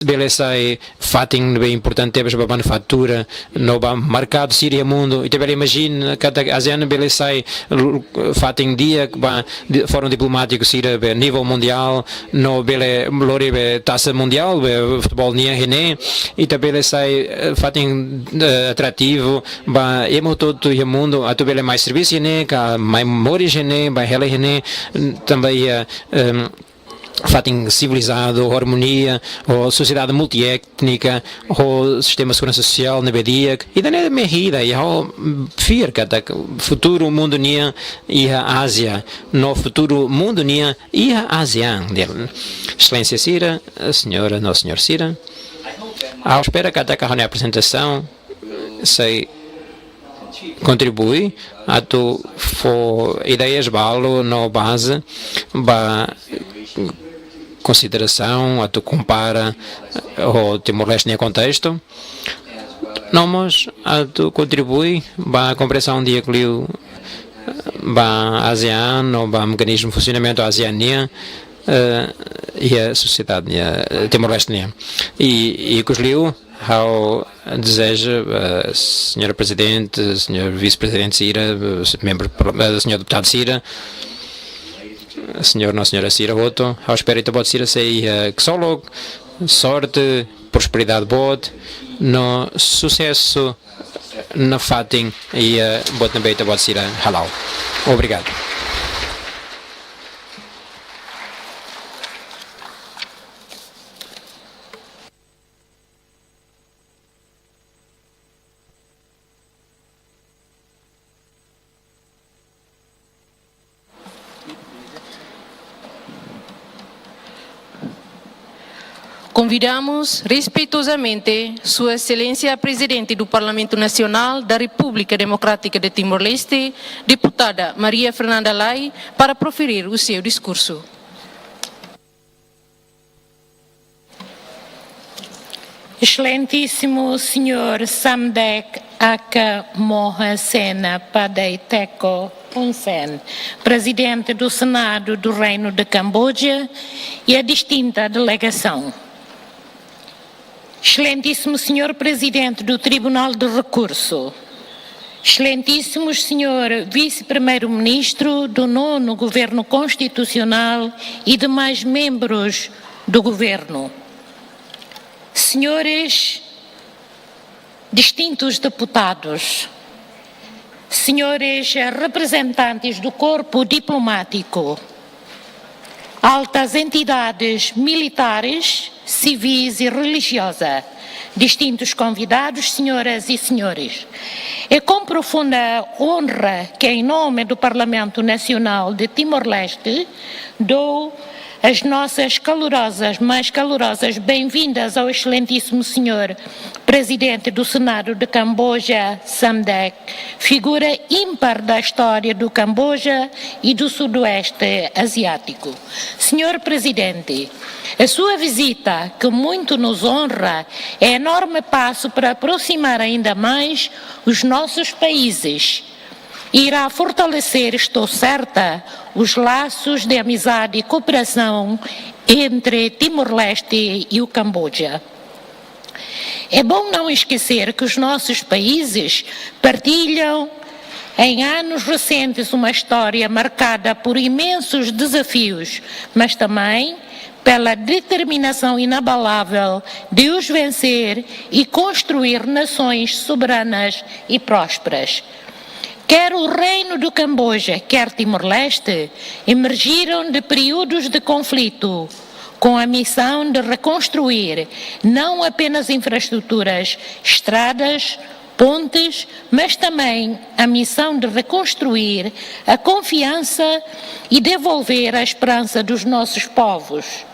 bele sai fatin ne'ebé importante tebes ba manufatura no ba merkadu sira iha mundu. Ita bele imajina katak ASEAN bele sai l-, fatin di'ak ba di-, fórum diplomátiku sira ba nivel mundiál, no bele lori ba taxa mundiál ba futeból nian iha ne'e. Ita bele sai, eh, fatin, eh, atrativu ba ema hotu-hotu iha mundu atu bele mai servisu iha ne'e, ka mai moris iha ne'e, ba hela iha ne'e, tanba iha, em, fatin sivilizadu, armonia, ho sosiedade multiétnika, ho sistema seguransa sosiál ne'ebé di'ak. Ida-ne'e mak ita, i ha'u fiar katak futuru mundu nian iha Ázia, no futuru mundu nian iha ASEAN. Exelénsia sira, señora no señór sira, ha'u espera katak ha'u-nia aprezentasaun sei kontribui atu fó ideias balu no baze ba konsiderasaun atu kompara ho Timor-Leste nia kontestu. No mós atu kontribui ba komprensaun di'ak liu ba ASEAN no ba mekanizmu funsionamentu ASEAN nian, eh, iha sosiedade nian, eh, Timor-Leste nian. I, i ikus liu, ha'u dezeja, eh, señora Prezidente, señór Vise-Prezidente sira, eh, membru parla-, eh, señór deputadu sira, señór no señora sira hotu, ha'u espera ita-boot sira sei, eh, ksolok, sorte, prosperidade boot, no susesu nafatin iha, eh, buat ne'ebé ita-boot sira hala'o. Obrigadu. Convidamos respeitosamente Sua Excelência Presidente do Parlamento Nacional da República Democrática de Timor-Leste, Deputada Maria Fernanda Lay, para proferir o seu discurso. Exelentíssimo Senhor Samdech Aka Mohasena Padeiteko Hun Sen, Presidente do Senado do Reino de Camboja, e a distinta delegação. Exelentíssimo Senhor Presidente do Tribunal de Recurso, Exelentíssimo Senhor Vice-Primeiro-Ministro do Nono Governo Constitucional e demais membros do Governo, senhores distintos deputados, senhores representantes do corpo diplomático, altas entidades militares, civis e religiosa, distintos convidados, senhoras e senhores. É com profunda honra que, em nome do Parlamento Nacional de Timor-Leste, dou as nossas calorosas, mais calorosas bem-vindas ao Exelentíssimo Senhor Presidente do Senado de Camboja, Samdech, figura ímpar da história do Camboja e do Sudoeste Asiático. Senhor Presidente, a sua visita, que muito nos honra, é enorme passo para aproximar ainda mais os nossos países. Irá fortalecer, estou certa, os laços de amizade e cooperação entre Timor-Leste e o Camboja. É bom não esquecer que os nossos países partilham, em anos recentes, uma história marcada por imensos desafios, mas também pela determinação inabalável de os vencer e construir nações soberanas e prósperas. Quer o Reino do Camboja, quer Timor-Leste, emergiram de períodos de conflito, com a missão de reconstruir não apenas infraestruturas, estradas, pontes, mas também a missão de reconstruir a confiança e devolver a esperança dos nossos povos.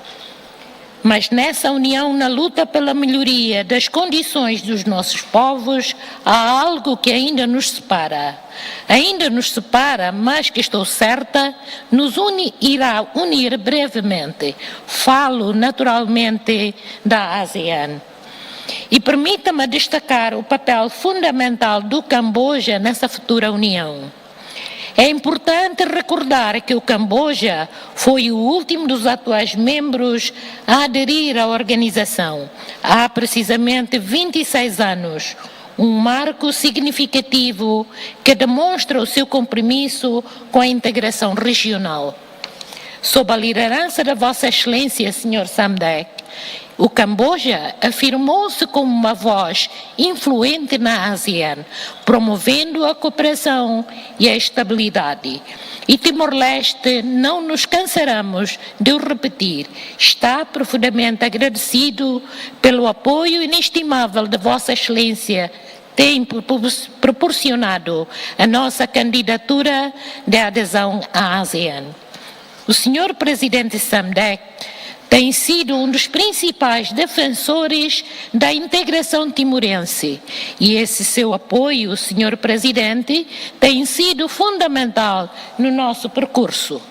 Mas nessa união, na luta pela melhoria das condições dos nossos povos, há algo que ainda nos separa. Ainda nos separa, mas que, estou certa, nos une, irá unir brevemente. Falo, naturalmente, da ASEAN. E permita-me destacar o papel fundamental do Camboja nessa futura união. É importante recordar que o Camboja foi o último dos atuais membros a aderir à organização, há precisamente vinte e seis anos, um marco significativo que demonstra o seu compromisso com a integração regional. Sob a liderança da Vossa Excelência, Senhor Samdech, o Camboja afirmou-se como uma voz influente na ASEAN, promovendo a cooperação e a estabilidade. E Timor-Leste, não nos cansaremos de o repetir, está profundamente agradecido pelo apoio inestimável de Vossa Excelência tem propor-, proporcionado a nossa candidatura de adesão à ASEAN. O senhor Presidente Samdech tem sido um dos principais defensores da integração timorense, e esse seu apoio, senhor Presidente, tem sido fundamental no nosso percurso.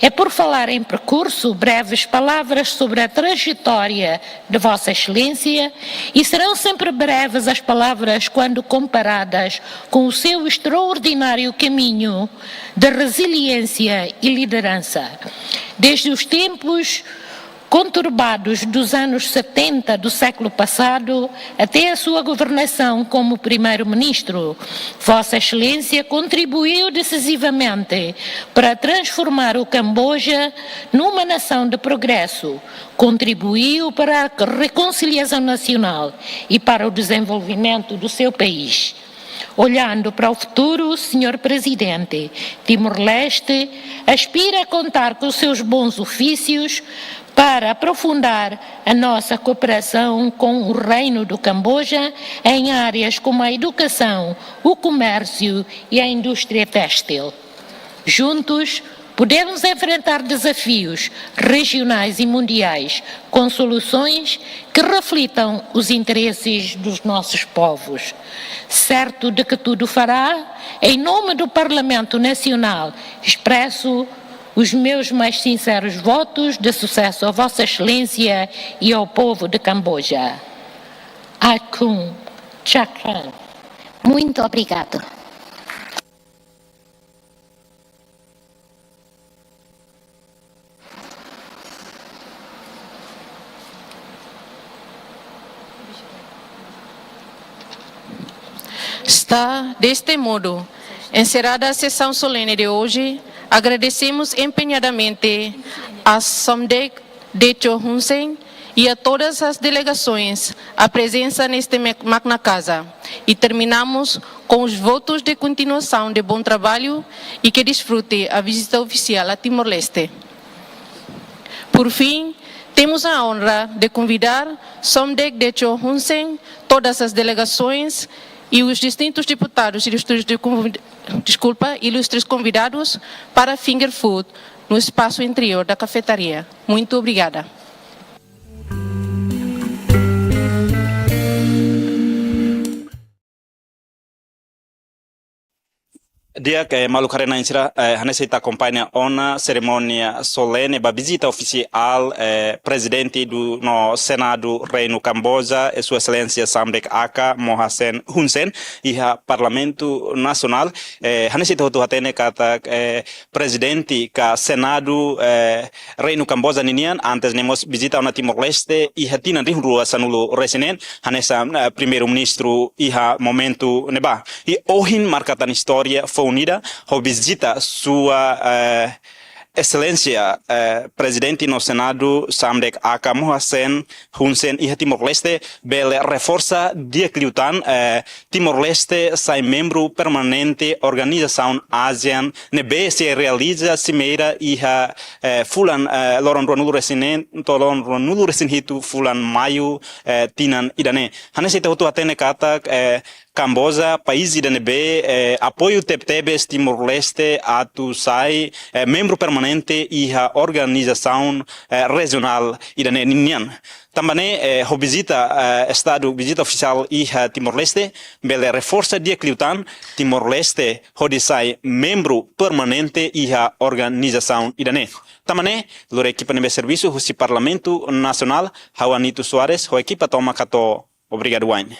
E por falar em percurso, breves palavras sobre a trajetória de Vossa Excelência, e serão sempre breves as palavras quando comparadas com o seu extraordinário caminho de resiliência e liderança. Desde os tempos conturbados dos anos setenta do século passado até a sua governação como primeiro-ministro, Vossa Excelência contribuiu decisivamente para transformar o Camboja numa nação de progresso, contribuiu para a reconciliação nacional e para o desenvolvimento do seu país. Olhando para o futuro, senhor Presidente, Timor-Leste aspira a contar com seus bons ofícios para aprofundar a nossa cooperação com o Reino do Camboja em áreas como a educação, o comércio e a indústria têxtil. Juntos, Podemos enfrentar desafios regionais e mundiais com soluções que reflitam os interesses dos nossos povos. Certo de que tudo fará, em nome do Parlamento Nacional, expresso os meus mais sinceros votos de sucesso a Vossa Excelência e ao povo de Camboja. Akun Chakran. Muito obrigado. Está, deste modo, encerrada a sessão solene de hoje. Agradecemos empenhadamente a Somdek Techo Hun Sen e a todas as delegações a presença neste me-, magna casa. E terminamos com os votos de continuação de bom trabalho e que desfrute a visita oficial a Timor-Leste. Por fim, temos a honra de convidar Somdek Techo Hun Sen, todas as delegações e os distintos deputados e ilustres de convid-, desculpa, ilustres convidados para finger food no espaço interior da cafetaria. Muito obrigada. Di'ak, eh, maluk haree-na'in sira, eh, hanesan ita akompaña ona serimónia solene ba vizita ofisiál, eh, Prezidente do, no Senadu Reinu Kamboja, eh, Sua Exelénsia Samdech Aka Moha Sen Hun Sen, iha Parlamentu Nasionál, eh, hanesan ita hotu hatene katak, eh, Prezidente ka Senadu, eh, Reinu Kamboja ninian, antes ne'e mós vizita ona Timor-Leste, iha tinan rihun rua sanulu-resin-neen, hanesan, eh, Primeiru-Ministru iha momentu ne'ebá. I ohin marka tan istória foun ida, ho vizita sua, eh, Exelénsia, eh, Prezidente no Senadu Samdech Aka Moha Sen Hun Sen iha Timor-Leste, bele reforsa di'ak liután, eh, Timor-Leste sai membru permanente organizasaun ASEAN, ne'ebé sei realiza simeira iha, eh, fulan, eh, loron ruanulu-resin-neen, to'o loron ruanulu-resin-hitu fulan Maiu, eh, tinan ida-ne'e. Hanesan ita hotu hatene katak, eh, Kamboja, país ida ne'ebé, eh, apoiu tebetebes Timor-Leste atu sai, eh, membru permanente iha organizasaun, eh, rejionál ida-ne'e ninian. Tanba ne'e, eh, ho vizita, eh, Estadu, vizita ofisiál iha Timor-Leste, bele reforsa di'ak liután Timor-Leste hodi sai membru permanente iha organizasaun ida-ne'e. Tanba ne'e, lori ekipa ne'ebé servisu husi Parlamentu Nasionál, ha'u Anito Soares, ho ekipa tomak hato'o, obrigadu wa'in.